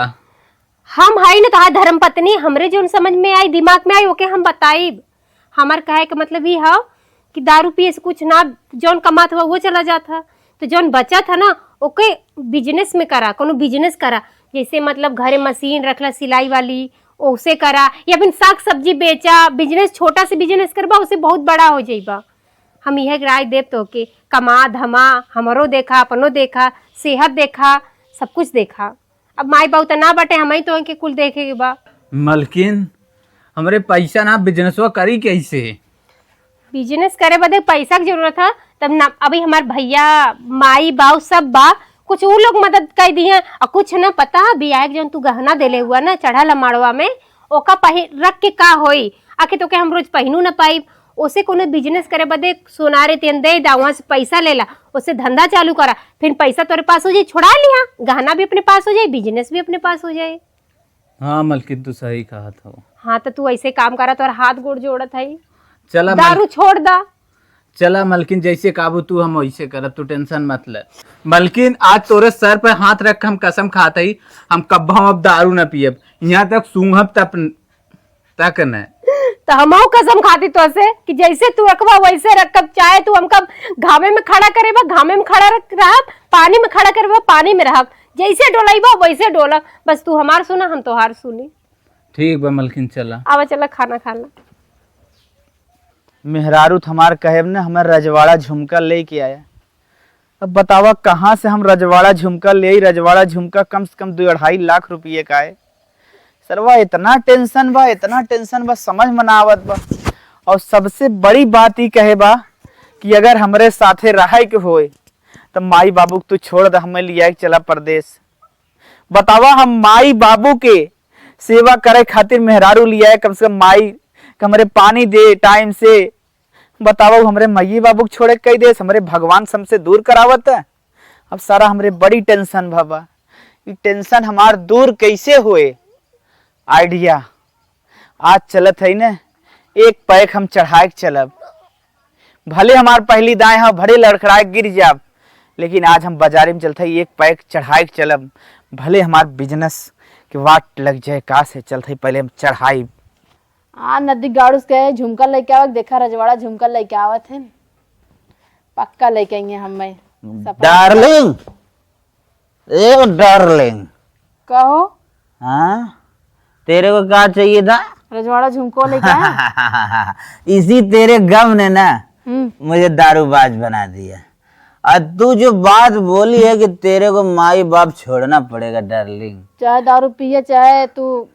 हम हई न तोहार धर्म पत्नी, हमरे जौन समझ में आई, दिमाग में आई, ओके हम बताइब। हमार कहे के मतलब ई हौ कि दारू पिए से कुछ ना, जौन कमात हुआ वो चला जात है, तो जौन बचत है ना, ओके बिजनेस में करा, कोनो बिजनेस करा। जैसे मतलब घरे मशीन रखला सिलाई वाली, ओसे करा, या फिर साग सब्जी बेचा, बिजनेस, छोटा से बिजनेस करबा, ओसे बहुत बड़ा हो जाइबा। हम यह राय देब तोके, कमा धमा, हमरो देखा, अपनो देखा, सेहत देखा, सब कुछ देखा। अब माई बाबू त ना बाटे, हमही तो के कुल देखे के बा। मलकिन, हमरे पैसा ना, बिजनेसवा करी कैसे? बिजनेस करे बदे पैसा के जरूरत है, तब ना। अभी हमार भैया, माई बाबू सब बा, कुछ उ लोग मदद कर दिए, और कुछ ना, पता है बियाह के जौन तू गहना देले हुआ ना चढ़ा लमाड़वा में, ओका पहि-, रख के का होई? आखिर तोके हम रोज पहिनू ना पाइब। ओसे कोनो बिजनेस करे बदे सोनारे तेन दे दा, वहाँ से पैसा लेला, ओसे धंधा चालू करा, फिर पैसा तोरे पास हो जाई, छोड़ा लिहा, गहना भी अपने पास हो जाई, बिजनेस भी अपने पास हो जाई। हाँ मलकिन, तू सही कहत हो। हाँ, तो तू ऐसे काम करा, तोर हाथ गोड़ जोड़त है, चला मल- दारू छोड़ दा। चला मलकिन, जैसे काबू तू, हम वैसे करब, तू tension मत ले। मलकिन, आज तोरे सर पे हाथ रख, हम कसम खात हई, हम कब्बो अब दारू न पियब, यहाँ तक सूंघब तक, तक न। तो हमहू कसम खाती तोसे कि जैसे तू रखबा वैसे रखब, चाहे तू हमका घामे में खड़ा करेबा, घामे में खड़ा रख-, रहब, पानी में खड़ा करेबा, पानी में रहब, जैसे डोलैबा वैसे डोलब, बस तू हमार सुना, हम तोहार सुनी। ठीक बा मलकिन, चला। आवा, चला, खाना खा ला। मेहरारू त हमार कहेब न, हमें रजवाड़ा झुमका लेके आया। अब बतावा, कहाँ से हम रजवाड़ा झुमका ले आई? रजवाड़ा झुमका कम से कम दो अढ़ाई लाख रुपये का है। सरवा इतना tension बा, इतना tension बा, समझ में ना आवत बा। और सबसे बड़ी बात ई कहे बा कि अगर हमरे साथे रहे के होए, त माई बाबू के तू छोड़ द, हमें लिया के चला परदेस। बतावा, हम माई बाबू के सेवा करे खातिर मेहरारू लिया है, कम से कम माई के हमरे पानी दे time से। बतावा, हमरे माई बाबू के छोड़े के कही देस, हमरे भगवान से हमसे दूर करावत है। अब सारा हमरे बड़ी tension भवा, ई tension हमार दूर कैसे होए? Idea, आज चलत है न, एक pack हम चढ़ाए के चलब। भले हमार पहली दाएं हो, भले लड़खड़ाए गिर जाब, लेकिन आज हम बाजारे में चलत हई, एक pack चढ़ाए के चलब। भले हमार business के वाट लग जाए, का से चलत हई, पहले हम चढ़ाई। आ नदी गाड़ूस के झुमका लेके आवत, देखा रजवाड़ा झुमका लेके आवत है, पक्का लेके आई है हम। मैं सपना Darling, ए darling। कहो। हाँ, तेरे को क्या चाहिए था? रजवाड़ा झुमको लेके आया। इसी तेरे गम ने ना हम्म। मुझे दारूबाज बना दिया। और तू जो बात बोली है कि तेरे को माई बाप छोड़ना पड़ेगा darling। चाहे दारू पिए, चाहे तू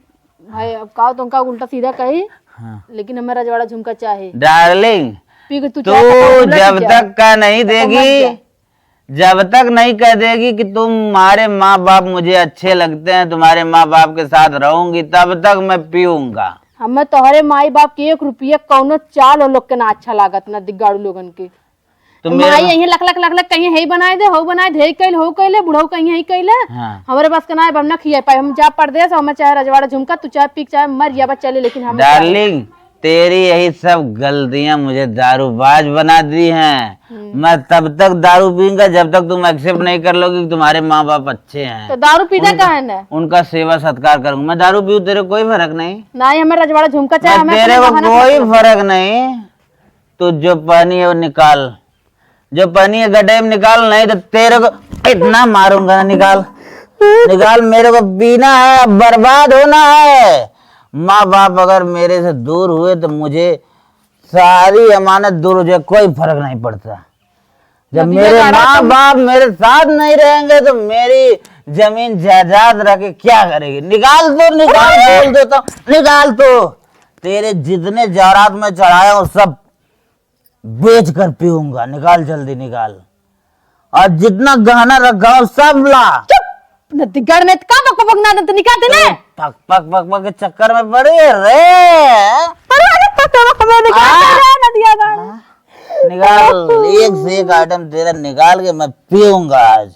भाई, अब का तुमका उल्टा सीधा कही, हाँ। लेकिन हमें रजवाड़ा झुमका चाहे। Darling, पी के तू तू चाहे तो उलट जब जा। तक का नहीं तो मर देगी, जा। जब तक नहीं कह देगी कि तुम्हारे माँ बाप मुझे अच्छे लगते हैं, तुम्हारे माँ बाप के साथ रहूंगी, तब तक मैं पीऊंगा। हमें तोहरे माई बाप के एक रुपया कौनो चाल वो लोग के ना अच्छा लागत, ना दिगाड़ू लोगन के। तो तो मेरा माई यहीं लख लख लख लख कहीं, "हे बनाए दे, हो बनाए दे, हे कैल, हो कैले, बुढ़ऊ कहीं, हे कैले।" हाँ। हमरे बस के ना है, हम ना खिया पाए, हम जा परदेस, हमें चाहे रजवाड़ा झुमका, तू चाहे पी, चाहे मर जा, बस चले, लेकिन हम Darling, तेरी यही सब गलतियां मुझे दारूबाज बना दी हैं। हम्म। मैं तब तक दारू पीऊंगा जब तक तुम accept नहीं कर लोगी कि तुम्हारे माँ बाप अच्छे हैं। तो दारू पीता उनका, काहे ना? उनका सेवा सत्कार करूंगा। मैं दारू पीऊँ, तेरे कोई फर्क नहीं। ना ही हमें रजवाड़ा झुमका चाहे, मैं हमें तेरे अपना को गहना कोई कुछ फर्क नहीं। तू जो पहनी है वो निकाल, जो पहनी है गड्ढे में निकाल, नहीं तो तेरे को इतना मारूंगा ना। निकाल, निकाल, मेरे को पीना है, बर्बाद होना है। माँ बाप अगर मेरे से दूर हुए तो मुझे सारी अमानत दूर हो जाए, कोई फर्क नहीं पड़ता। जब नदिया मेरे गाड़ा माँ तो बाप मेरे साथ नहीं रहेंगे तो मेरी जमीन जायदाद रख के क्या करेगी? निकाल तो, निकाल, बोल देता हूँ, निकाल तो। तेरे जितने जायदाद में चढ़ाया हूँ सब बेच कर पीऊंगा। निकाल, जल्दी निकाल। और जितना गहना रखा हो सब ला। चुप! नदीगढ़ में का बक बक ना, तो निकाल दे ना। पक पक पक पक के चक्कर में पड़ी है रे। अरे, अरे, पक पक में निकाल दे आ। रे, नदिया गढ़। निकाल, एक से एक item तेरा निकाल के मैं पीऊंगा आज।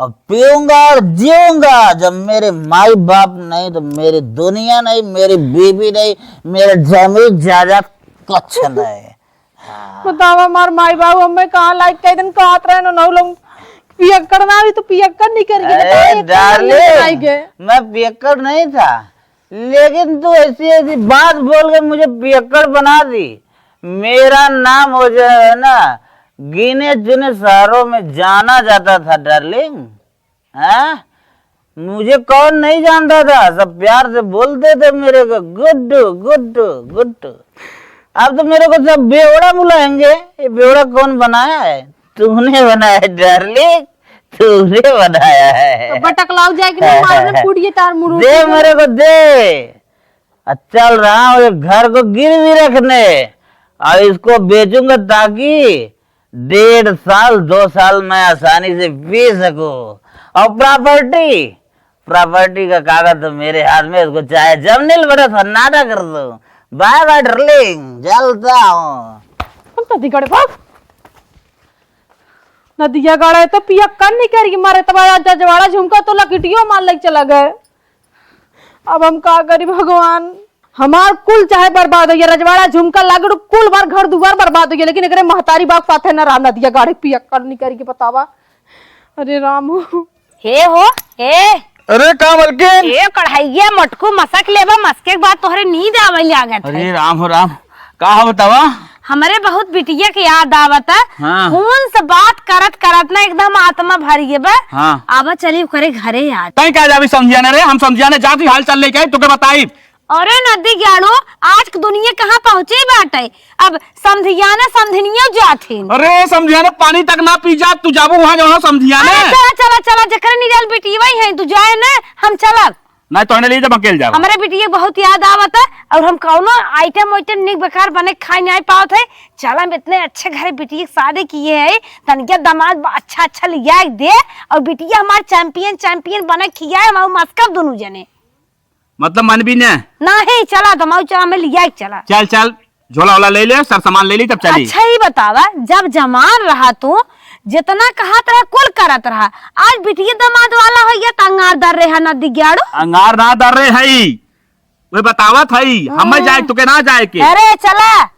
और पीऊंगा और जीऊंगा। जब मेरे माई बाप नहीं तो मेरी दुनिया नहीं, मेरी बीवी नहीं, मेरे जमीन जायदाद कुछ नहीं। बतावा, हमार माई बाबू हमें कहाँ लायक कई दिन कहत रहे, नौ लोग पियक्कड़ ना हुई तो पियक्कड़ नहीं करिए, अरे बताइए, कौन darling, नहीं करिए? मैं पियक्कड़ नहीं था, लेकिन तू ऐसी ऐसी बात बोल के मुझे पियक्कड़ बना दी। मेरा नाम हो जाए ना, गिने चुने शहरों में जाना जाता था darling। हाँ? मुझे कौन नहीं जानता था, सब प्यार से बोलते थे मेरे को, "गुड्डू, गुड्डू, गुड्डू।" अब तो मेरे को सब बेवड़ा बुलाएंगे। ये बेवड़ा कौन बनाया है? तूने बनाया है darling, तूने बनाया है। तो बटकलाऊ जाए कि नहीं, मारो ना, फूट गई तार मुड़ू दे की। मेरे को दे। और चल रहा हूँ एक घर को गिरवी रखने, और इसको बेचूंगा ताकि डेढ़ साल, दो साल मैं आसानी से पी सकूं। और property, property का कागज तो मेरे हाथ में, इसको चाहे जमीन बड़ा सन्नाटा कर दो। Bye bye darling, चलता हूँ। हम तो दिगड़ को नदिया गढ़े तो पियक्कड़ नहीं करी मारे, तब आज रजवाड़ा झुमका तो लकिटियो मार लेके चला गए। अब हम का करी भगवान, हमार कुल चाहे बर्बाद होइ गया, रजवाड़ा, झुमका, लागिड़, कुल बार घर दुआर बर्बाद होइ गया, लेकिन एकरे महतारी बाप साथे न रहा, नदिया गाड़े पियक्कड़ निकरी के बतावा। अरे राम हो। हे हो, हे। अरे का मलकिन? ए कढ़ैया मटकू मसक लेबा, मसके के बाद तोहरे नींद आवे लागत है। अरे राम हो राम, का हो बतावा? हमरे बहुत बिटिया के याद आवत है। हाँ। फोन से बात करत करत ना एकदम आत्मा भर गए बा। हाँ। आवा चली ओकरे घरे आज। तई का जाबी समधियाने रे, हम समधियाने जाती हाल चाल लेके आई, तोके बताई। अरे नदी ग्याड़ू, आज के दुनिया कहाँ पहुँचे बाटे, अब समधियाने समधिनियो जाथिन। अरे समधियाने पानी तक ना पी जा, तू जाबू वहाँ जहाँ समधियाने। अरे चला चला चला, जेकरे निराल बिटिया है तू जाए ना, हम चलब। नहीं तो ले जब अकेल जाबा। हमरे बिटिया बहुत याद आवत है, और हम कौनो आइटम वाइटम निक बेकार बने खाए नहीं पावत है। चल हम इतने अच्छे घरे बिटिया के शादी किए है, तनिके दामाद ब-, अच्छा अच्छा लिया के दे, और बिटिया हमार चैंपियन चैंपियन बने खियाए, हम मस्कब दोनों जने। मतलब मन भी न? नहीं, चला दमाऊ, चला, हमें लिया के चला। चल चल, झोला वोला ले ले, सब सामान ले ली, तब चली। अच्छा ही बतावा, जब जवान रहा तू, जितना कहत रहा कुल करत रहा, आज बिटिया दामाद वाला हो गया, त अंगार दर रहे है नदी ग्याड़ू। अंगार ना दर रहे है, वे बतावत है, हमें हाँ। जाए, तुके ना जाए के। अरे चला,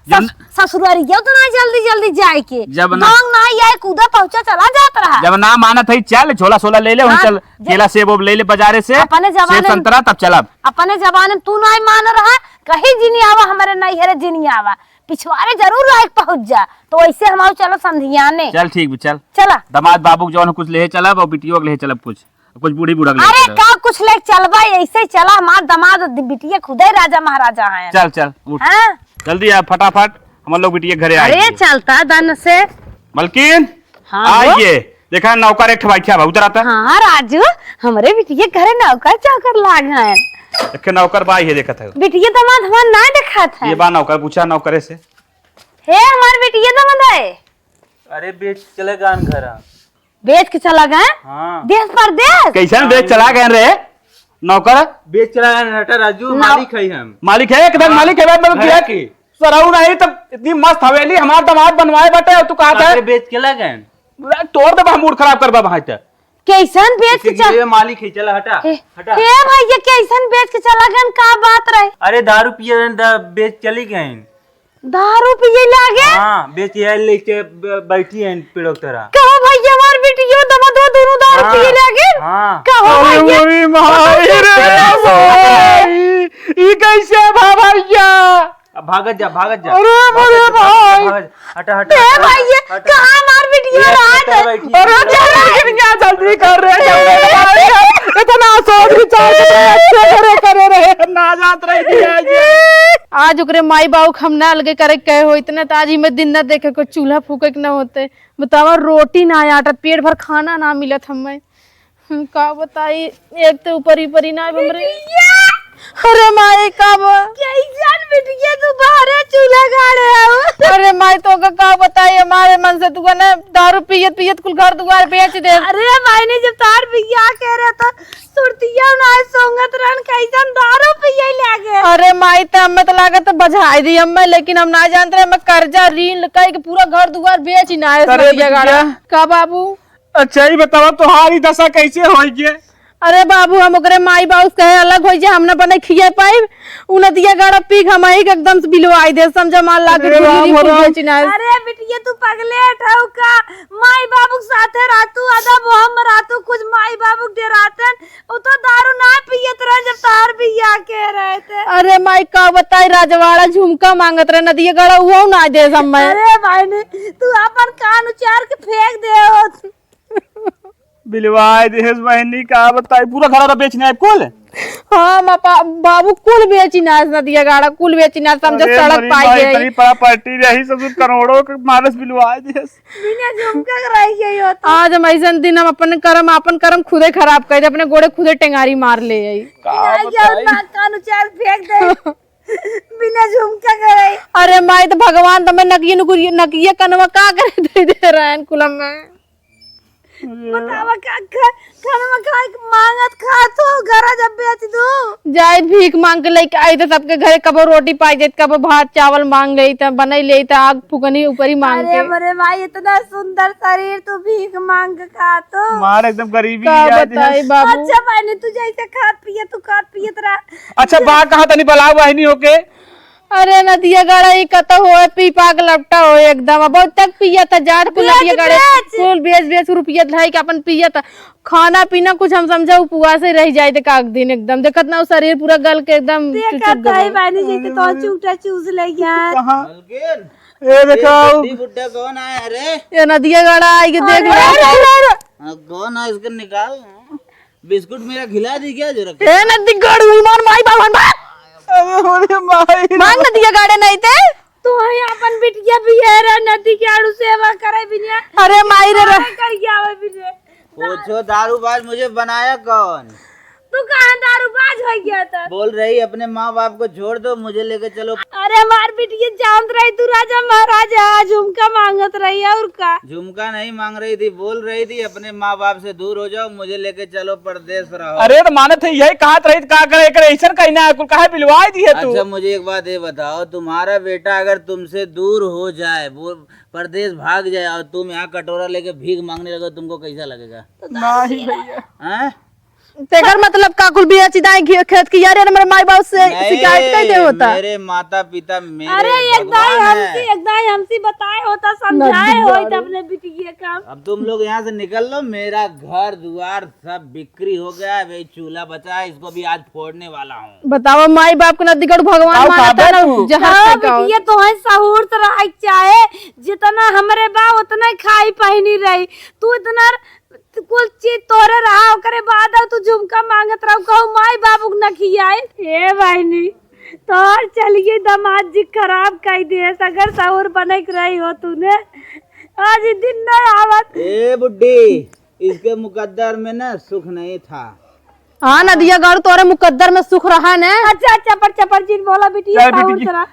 जन- सस-, ससुरारी क्यों तो ना जल्दी जल्दी जाए के। जब ना मांग ना आए, कूदा पहुंचा चला जात रहा। जब ना मानत है, चल झोला सोला ले ले, वहीं हाँ, चल, जब केला सेब ओब ले ले बाजारे से, अपने जमाने सेब में संतरा, तब चलब। अपने जमाने में तू ना मान रहा, कहीं जिनी आवा, हमारे नैहरे जिनी आवा, पिछवारे जरूर आए के पहुंच जा, तो वैसे हम आओ चलो समधियाने। चल ठीक बा, चल। चला। दामाद बाबू के जौन कुछ ले चलब और बिटियो के ले चलब कुछ। कुछ बूढ़ी बूढ़ा के अरे लेके चलो। का कुछ ले चलबा, ऐसे ही चला, हमार दामाद बिटिया खुदे राजा महाराजा हैं। चल, चल, उठ। हाँ? जल्दी आ, फटाफट, हम लोग बिटिया के घरे आ अरे गए। चलता दन से। मलकिन, हाँ, आ वो? ये, देखा नौकर एक ठे बैठा बा, उतर आता। हाँ, राजू, हमरे बिटिया के घरे नौकर चाकर लाग हैं। देखे नौकर बा, ये देखत है। बिटिया दामाद हमार ना देखात है। ये बा नौकर, पूछा नौकरे से। हे, हमार बिटिया दामाद है। अरे बेच चले गान घर। बेच के चला गए? हाँ। देश परदेश? कैसन बेच चला गए रे नौकर? बेच चला गए हटा राजू, नौ- मालिक है हम। मालिक है, एकदम हाँ। मालिक है, मैं घर गिरा के। सरऊ नहीं तब इतनी मस्त हवेली हमार दामाद बनवाए बाटे, और तू कहा था? अरे बेच चला गए। तोड़ दे, हम मूड खराब करबा भाई ते। कैसन बेच के चल- ये मालिक है, चला हटा, ए, हटा। ए भैया, कैसन बेच के चला गए, का बात रहे? अरे दारू पिए रहे, दा-, बेच चली गए। दारू पिए लागे? हाँ, बेच ये लेके ब-, बैठी है पेड़ों की तरह। कहो भैया, हमार बिटियो दमादो दोनों दारू हाँ, पिए लागे? हाँ। कहो अरे भैया? मोरी माई रे, मोरी, ई कैसे भा भैया? अब भागत जा, भागत जा। अरे भागत मोरे जा, भागत जा, भाई। भागत जा। हटा, हटा, ए हटा, भैया, हटा। कहाँ हमार बिटियो ये रात? हटा, बैठी। अरे चला, इतना जल्दी कर रहे हैं, इतना सोच विचार के रहे, अच्छे करे, करे रहे, ना जात रहे दिया ये। आज ओकरे माई बाबू के हम ना अलगे करे के कहे हो, इतने तो आज ही में दिन ना देखे, कोई चूल्हा फूके के ना होते। बतावा, रोटी ना आटत, पेट भर खाना ना मिलत हमें। हम का बताई, एक तो ऊपर ही परी ना हमरे। बिटिया! अरे माई, का बा? कैसन बिटिया तू बाहरे चूल्हा गाड़े हो? अरे माई, तो का, का बताई, हमारे मन से तू ना दारू पियत पियत कुल घर दुआर बेच दे। अरे माई ने जब तार बिया कह रहे तो सुरतिया ना सोंगत रहन, कैसन दारू पिए लागे। अरे माई, त हमें तो लागत बझाई दी हमें, लेकिन हम ना जानते रहे, हमें कर्जा ऋण कई के पूरा घर दुआर बेच ही ना है अरे बिटिया। का बाबू? अच्छा, ई बतावा, तोहार ई दशा कैसे होई गे? अरे बाबू, हम ओकरे माई बाबू से कहे अलग होई जे, हम न बने खिए पाइब। उ नदिया गाड़ा पी के हमही के एकदम से बिलवाई दे, समझा, मार लाग अरे राम, राम। बेची ना। अरे बिटिया, तू पगले ठऊ का? माई बाबू के साथे रहतू, अदब हम रहतू, कुछ माई बाबू के डरातन। उ तो दारू ना पियत रहे जब तार बियाह के रहे थे। अरे माई, का बताई, राजवाड़ा झुमका मांगत रहे, नदिया गाड़ा उहो ना दे समय। अरे भाई ने, तू अपन कान उचार के फेंक दे हो। बिलवाए देहेस बहनी, का बताई, पूरा घर बेचना है कुल। हाँ, मा पा-, बाबू कुल बेची ना, नदिया गाड़ा कुल बेची ना, समझे अरे सड़क मरी पाई माई, गई। इतनी प्रॉपर्टी रही, ससुर करोड़ों के मानस बिलवाए देहेस। बिना झुमका के रह गई हो तो। आज हम ऐसन दिन, हम अपन करम, अपन करम खुदे खराब कर दे, अपने गोड़े खुदे टेंगारी मार ले आई। का बिना बताई? कान उचार फेंक दे। बिना झुमका के रही। अरे माई, तो भगवान तुम्हें नकिया नुकुरिया, नकिया कनवा का करे दे दे रहे हैं कुलम में। बतावा का, का, खाना में खाए के मांगत खात हो, घरा जब बेच दू। जाइत भीख मांग के लेके आई तो सबके घरे कबो रोटी पाई जाइत, कबो भात चावल मांग लेइत, बनाई लेइत, आग फुकनी ऊपर ही मांग अरे के। मरे भाई, इतना सुंदर शरीर, तू भीख मांग के खात हो। मार एकदम गरीबी का आ जाए। बताई बाबू। अच्छा बहनी, तू जैसे खात पियत, तू खात पियत रहा। अच्छा बा कहाँ तनी बलाऊ बहनी होके। अरे नदिया गाड़ा ई कतौ होए, पी पा के लपटा होए एकदम। अब बहुत तक पिया था जाट कुल बेच, नदिया गाड़े बेच। कुल बेच बेच रुपया धई के अपन पिया था। खाना पीना कुछ हम समझा उपवास ही रह जाए थे काक दिन एकदम। देखत ना उ शरीर पूरा गल के एकदम देखत चुचुक गल। है बानी जी के तो चूटा चूस ले यार। कहाँ? मलकिन, ए देखो। ये बुड्ढा कौन आया रे? ये नदिया गाड़ा आई के देख अरे, लो। अरे, अरे, अरे। हाँ, कौन है इसको निकाल। बिस्कुट मेरा खिला दी क्या जो रखे? ए नदी गाड़ू, ईमान माई बाबन बा। अरे, अरे माई। मान नदिया गाड़े नहीं ते। तू है अपन बिटिया भी है रे, नदी के आड़ू सेवा करे बिनिया। अरे माई रे रे। कर गया है बिनिया। पूछो दारूबाज, मुझे बनाया कौन? तू कहाँ दारूबाज हो गया था? बोल रही अपने माँ बाप को छोड़ दो, मुझे लेके चलो। अरे हमार बिटिया जानत रही तू राजा महाराजा, झुमका मांगत रही और का? झुमका नहीं मांग रही थी, बोल रही थी अपने माँ बाप से दूर हो जाओ, मुझे लेके चलो परदेश रहो। अरे तो मानत है यही कहा रही, का करे, करे ऐसा कहना है, कुल काहे बिलवाई दी है तू? अच्छा मुझे एक बात ये बताओ, तुम्हारा बेटा अगर तुमसे दूर हो जाए, वो परदेश भाग जाए और तुम यहाँ कटोरा लेके भीख मांगने लगो, तुमको कैसा लगेगा? नहीं भैया। हैं? तेकर मतलब का कुल बिया चिदाई घी-, खेत की यार, यार, मेरे माई बाप से नहीं, शिकायत कर दे होता। मेरे माता पिता, मेरे अरे, एक दाई भगवान हमसे, है। एक दाई हमसे बताए होता, समझाए नदी होई गाड़ू। तब अपने बिटिया का। अब तुम लोग यहाँ से निकल लो, मेरा घर दुआर सब बिक्री हो गया है, वही चूल्हा बचा है, इसको भी आज फोड़ने वाला हूँ। बताओ, माई बाप के नदी गाड़ू भगवान बताओ, मानता का ना, बेटू? जहर हाँ, फेंकाओ। बिटिया, तोहे सहूर से रहे के चाहे, जितना हमरे बा, उतना ही खाई पहिनी रही। तू इतना कुल चीज तोरे रहा, ओकरे बाद अब तू झुमका मांगत रहो, कहू माई बाबू के न खियाए। ए बहिनी, तोर चलिए दामाद जी खराब कई दिए, अगर सहूर बने के रही हो तूने, आज ई दिन न आवत। ए बुड्ढी, इसके मुकद्दर में ना सुख नहीं था। हाँ, नदिया गाड़ू, तोरे मुकद्दर में सुख रहा ने। अच्छा, चपर चपर जिन बोला बिटिया, चल, सहूर बिटिया। से रहा।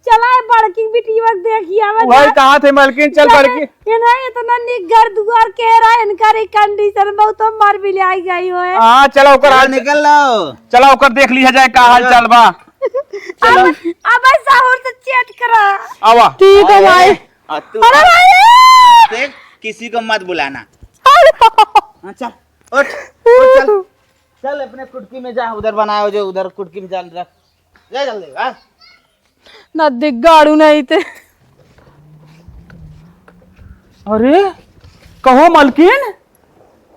चला, ए बड़की बिटिया देख आवे वही जा। कहा थे मलकिन, चल चल, बड़की। इन्हें इतना निक घर दुआर के रहा, इनकर ई condition बहुत तो मर भी ले आई गई होए। हाँ, चला ओकर चलो, हाल निकल लो। चला ओकर देख लिया जाए का हाल चलो। चाल बा। चलो। अब, अब सहूर से चेत करा। आवा। ठीक है अरे, भाई। आ, तू अरे भाई। देख, किसी को मत बुलाना। अरे। हाँ, चल, उठ, उठ, चल। चल, अपने कुटकी में जा, उधर बनाओ जो, उधर कुटकी में जा, रख। जा जल्दी, हाँ। नदी गाड़ू नहीं ते। अरे, कहो मलकिन।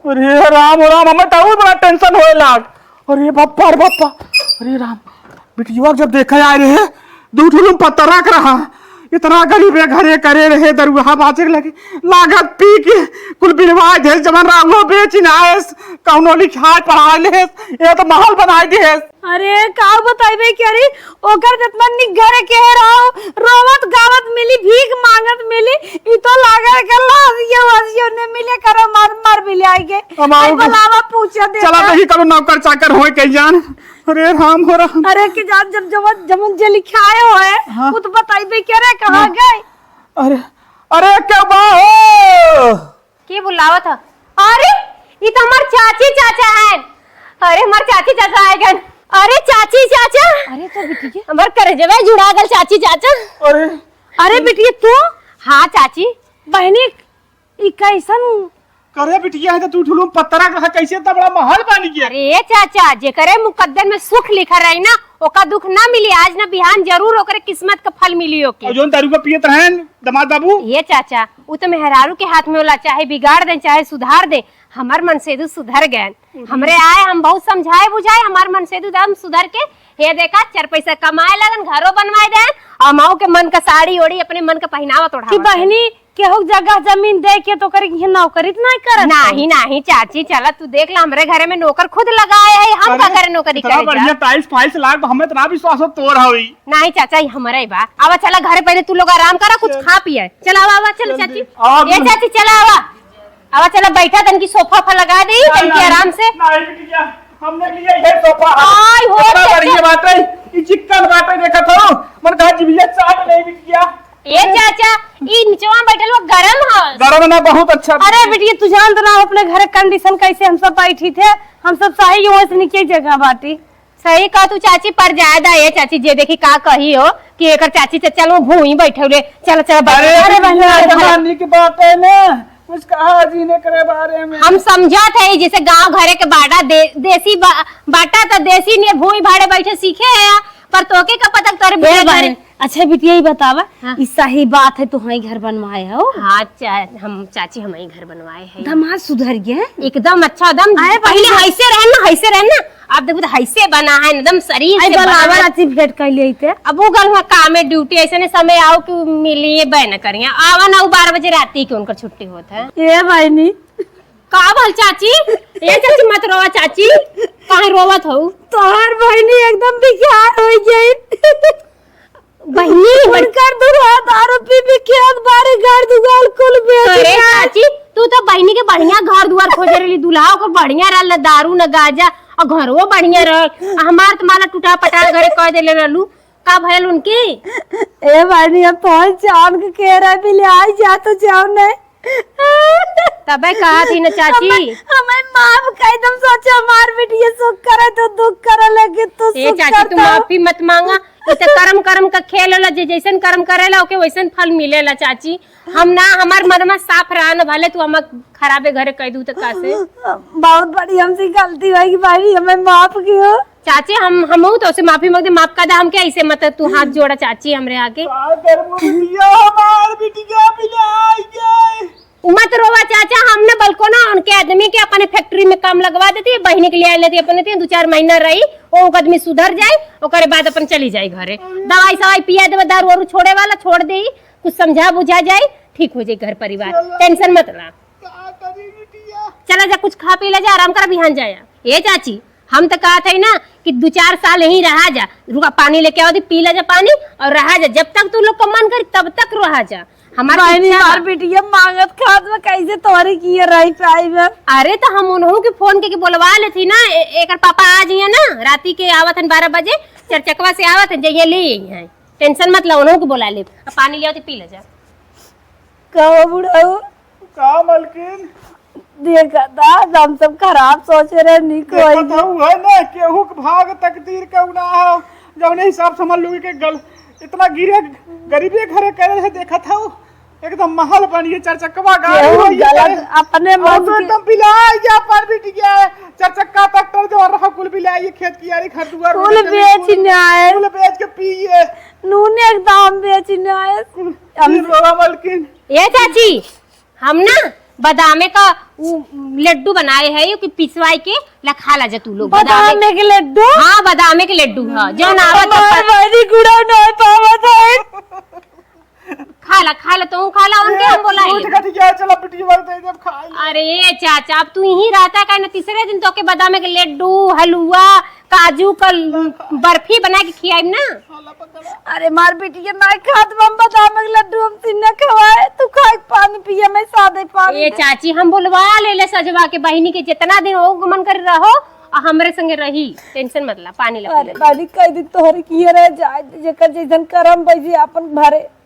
अरे राम, ओ राम, हमें तो और बड़ा tension होए लाग। अरे बप्पा, अरे बप्पा। अरे राम, बिटिया जब देखा आए रहे, दू ठुलुम पत्तरा के रहा। इतना गरीबे घरे करे रहे, दरुहा बाचे लगे। लागत पी के कुल बिलवा दे, जवन रहा वो बेच ना आएस, कौनो लिखाए पढ़ाए ले, ये तो महल बनाए दे। अरे, का बताइबे के री, ओकर जितना निक घर के रहो, रोवत गावत मिली, भीख मांगत मिली, ई तो लागल के लाजियो वाजियो ने मिले करो, मर, मर मिले आएगे। हम आओगे। बुलावा, पूछे दे चला का। नहीं करो नौकर चाकर होए कई जान। अरे राम हो राम। अरे के जान जब जवन, जवन जे लिखाए होए, हाँ। वो तो बताइबे के रे, कहाँ हाँ। गए? अरे, अरे के बा हो? के बुलावत ह? अरे, ई त हमार चाची चाचा हैं। अरे, हमार चाची चाचा आए गन। अरे, चाची चाचा। अरे, तो बिटिया। हमार करेजवा जुड़ा गल, चाची चाचा। अरे। अरे, बिटिया, तू? हाँ, चाची। बहिनी, ई कैसन? करे बिटिया है तो तू ठुलुम पत्तरा कहा, कैसे इतना बड़ा महल बन गया? अरे, चाचा, जेकरे मुकद्दर में सुख लिखा रही ना, ओका दुख ना मिली, आज ना बिहान जरूर ओकरे किस्मत का फल मिली ओके। और जोन दारू का पियत रहन, दामाद बाबू? ये चाचा, उ तो मेहरारू के हाथ में होला, चाहे बिगाड़ दे, चाहे सुधार दे। हमार मनसेदू सुधर गए। हमरे आए, हम बहुत समझाए बुझाए, हमार मनसेदू एकदम सुधर के, हे देखा, चार पैसा कमाए लगन, घरो बनवाए देन, और माऊ के मन का साड़ी ओढ़ी, अपने मन का पहनावा तो कि ओढ़ावत है। बहिनी, केहू जगह जमीन दे के तो करी, ये नौकरी तो नहीं करत नाही, है। नाही, चाची, चला तू देख ला, हमरे घरे में नौकर खुद लगाए है, हम का अरे, करे नौकरी इतना करे जा? बढ़िया tiles फाइल्स लाग, हमें इतना विश्वास हो तोर हवी। नाही चाचा, ये हमरे बा। आवा चला घरे, पहले तू लोग आराम करा, कुछ चल। खा पिए। चला आवा, आवा, चल जल्दी। चाची। आवा ए तू। चाची, चला आवा। आवा चला बैठा, तनकी सोफा पर लगा दे, नाही, तनकी नाही, आराम से। नाही बिटिया, हमने लिए ये सोफा। आई हो इतना चाचा। बढ़िया बात है, ये चिक्कन बात है, देखा था, मन कहा जीविया चाट नहीं बिटिया। ए चाचा, ई निचवा बैठल वो गरम ह, गरम ना बहुत अच्छा। अरे बिटिया, तू जानत ना अपने घर के condition कैसे हम सब बैठी थे, हम सब सही वैसे निके जगह बाटी। सही कहा तू चाची, पर जाए दा ये चाची, जे देखी का कही हो कि एकर चाची चचा लोग भूई बैठे ले, चल चल बैठ। अरे अरे बहन, बिटिया, अरे बहन। जमाने के बात है ना, कुछ कहा जी ने करे बारे में। हम समझत है जैसे गांव घरे के बाटा दे, देसी बा, बाटा तो देसी ने भूई भाड़े बैठे सीखे है, पर तोके का पता तोरे ए बिटिया बहन, घरे अच्छा बिटिया, ये बतावा, हाँ। ई सही बात है, तू हई घर बनवाए हो? हाँ, चा-, हम चाची, हम ही घर बनवाए हैं। दामाद सुधर गए हैं? एकदम अच्छा, एकदम आए पहले बहन। ऐसे रहे ना, ऐसे रहे ना, आप देखो तो ऐसे बना है, एकदम शरीर आई से बना बलावा है। राती भेंट कर लिए थे। अब वो गल हुआ काम में ड्यूटी, ऐसे ने समय आओ कि मिलिए बहन करिए, आवा ना, वो बारह बजे राती के उनकर छुट्टी होत है। ए बहनी। का भल चाची? ए चाची, मत रोवा चाची, काहे रोवत हो? तोहार बहनी एकदम बेकार हो गई। बहिनी, बड़- उनकर दुल्हा दारू पी पी खेत बाड़ी घर दुआर कुल बेच अरे के। चाची, तू तो बहिनी के बढ़िया घर दुआर खोजे रहली, दुल्हा ओकर बढ़िया रहल, न दारू न गांजा, और घरवो बढ़िया रहल। आ हमार तो माला टूटा पटा घरे कह देले रहलू, का भयल उनके? ए बहिनी, हम पहचान के कह रहे भी ले आई जा तो जाओ नहीं। तबे कहा थी न चाची। हमें, हमें माफ कर दम, सोचे हमार बिटिया सुख करे तो दुख करे लगे तो ए सुख चाची, तू करता। माफी मत मांगा। ई त करम, करम का खेल होला, जे जैसन करम करेला ओके वैसन फल मिलेला चाची। हम ना, हमार मनमा साफ रहा न, भले तू हमार खराबे घरे कह दू त का से। बहुत बड़ी हमसे गलती होगी भाई, हमें माफ कियो। चाची, हम, हमहू तो से माफी मांगते, माफ कर दे हमके, ऐसे मत तू हाथ जोड़ा चाची हमरे आगे। का करबो बिटिया, हमार बिटिया बिलाई गई। मत रोवा चाचा, हम न बल्को ना उनके आदमी के अपने फैक्ट्री में काम लगवा देती, बहिनी के ले आ लेती अपने ते, दो चार महीना रही, वो आदमी सुधर जाए, ओकरे बाद अपन चली जाए घरे। दवाई सवाई पिया देवे, दारू वारू छोड़े वाला छोड़ दे, कुछ समझा बुझा जाए, ठीक हो जाए घर परिवार, चलो। टेंशन मत ला। का करी बिटिया? चला जा, कुछ खा पी ले जा, आराम कर, बिहान जाया। ए चाची, हम तो कहत है ना कि दो चार साल यहीं रहा जा, रुका, पानी लेके आओ दी, पी ले जा पानी और रहा जा, जब तक तू लोग का मन करी तब तक रहा जा। हमार बहनी, इच्छा हमार बा। बिटिया मांगत खात में कैसे तोहरे किए रही पाई बा? अरे तो हम उन्हों के फोन के, के बोलवा लेती ना, ए-, एकर पापा आ जाइए ना, राती के आवत हन बारह बजे, चार चकवा से आवत हन, जइए ले आई हैं, टेंशन मत लो, उन्हों के बोला ले, अब पानी ले आओ तो पी ले जा। कहो बुढ़ऊ, का मलकिन? देखा था, हम सब खराब सोचे रहे, निक देखा होई। था, उहे ना, केहू के भाग तकदीर के उ ना हो, जौने हिसाब से हमर लोग के गल, इतना गिरे, गरीबे घरे करे रहे, देखा था, एकदम महल बनिए, चार चकवा गाड़ी केहू होई गलत करे। अपने और मन तो के एकदम बिलाई गया, पर बिट गया, चार चक्का ट्रैक्टर जो रहा, कुल बिलाई, खेत कियारी, घर दुआर, कुल उनके बेच कुल, न आए। कुल बेच के पिए। नूने के दाम बेच न आए। हम फिर रोवा मलकिन। ए चाची, हम ना बादामे का उ लड्डू बनाए है, कि पिसवाई के ला खा ला जा तू लोग। बादामे बादामे के लड्डू? हाँ, बादामे के लड्डू, हाँ, जौन आवत हमार है। बहनी गुड़ा नहीं पावत है। खा ला, खा ला, तू खा ला, उनके हम बोलाई ले। उठ के ठीक है, चला बिटिया दे दे, खा ले। अरे चाचा, अब तू यहीं रहता है, काहे ना तीसरे दिन तोके बादामे के लड्डू, हलवा, काजू का ल-, बर्फी बना के खियाइब ना। अरे मार बिटिया, ना खात बा हम बादाम के लड्डू, हम सिन्ना खवाए, तू खाए पानी पिए, मैं सादे पानी ए दे। चाची, हम बोलवा ले ले सजवा के बहिनी के, जितना दिन हो मन कर रहो, आ हमरे संगे रही, टेंशन मत ला, पानी ला अरे पी ले। बाली, कई दिन तोहरे किए रह जाए, जेकर जैसन करम बजे अपन भरे।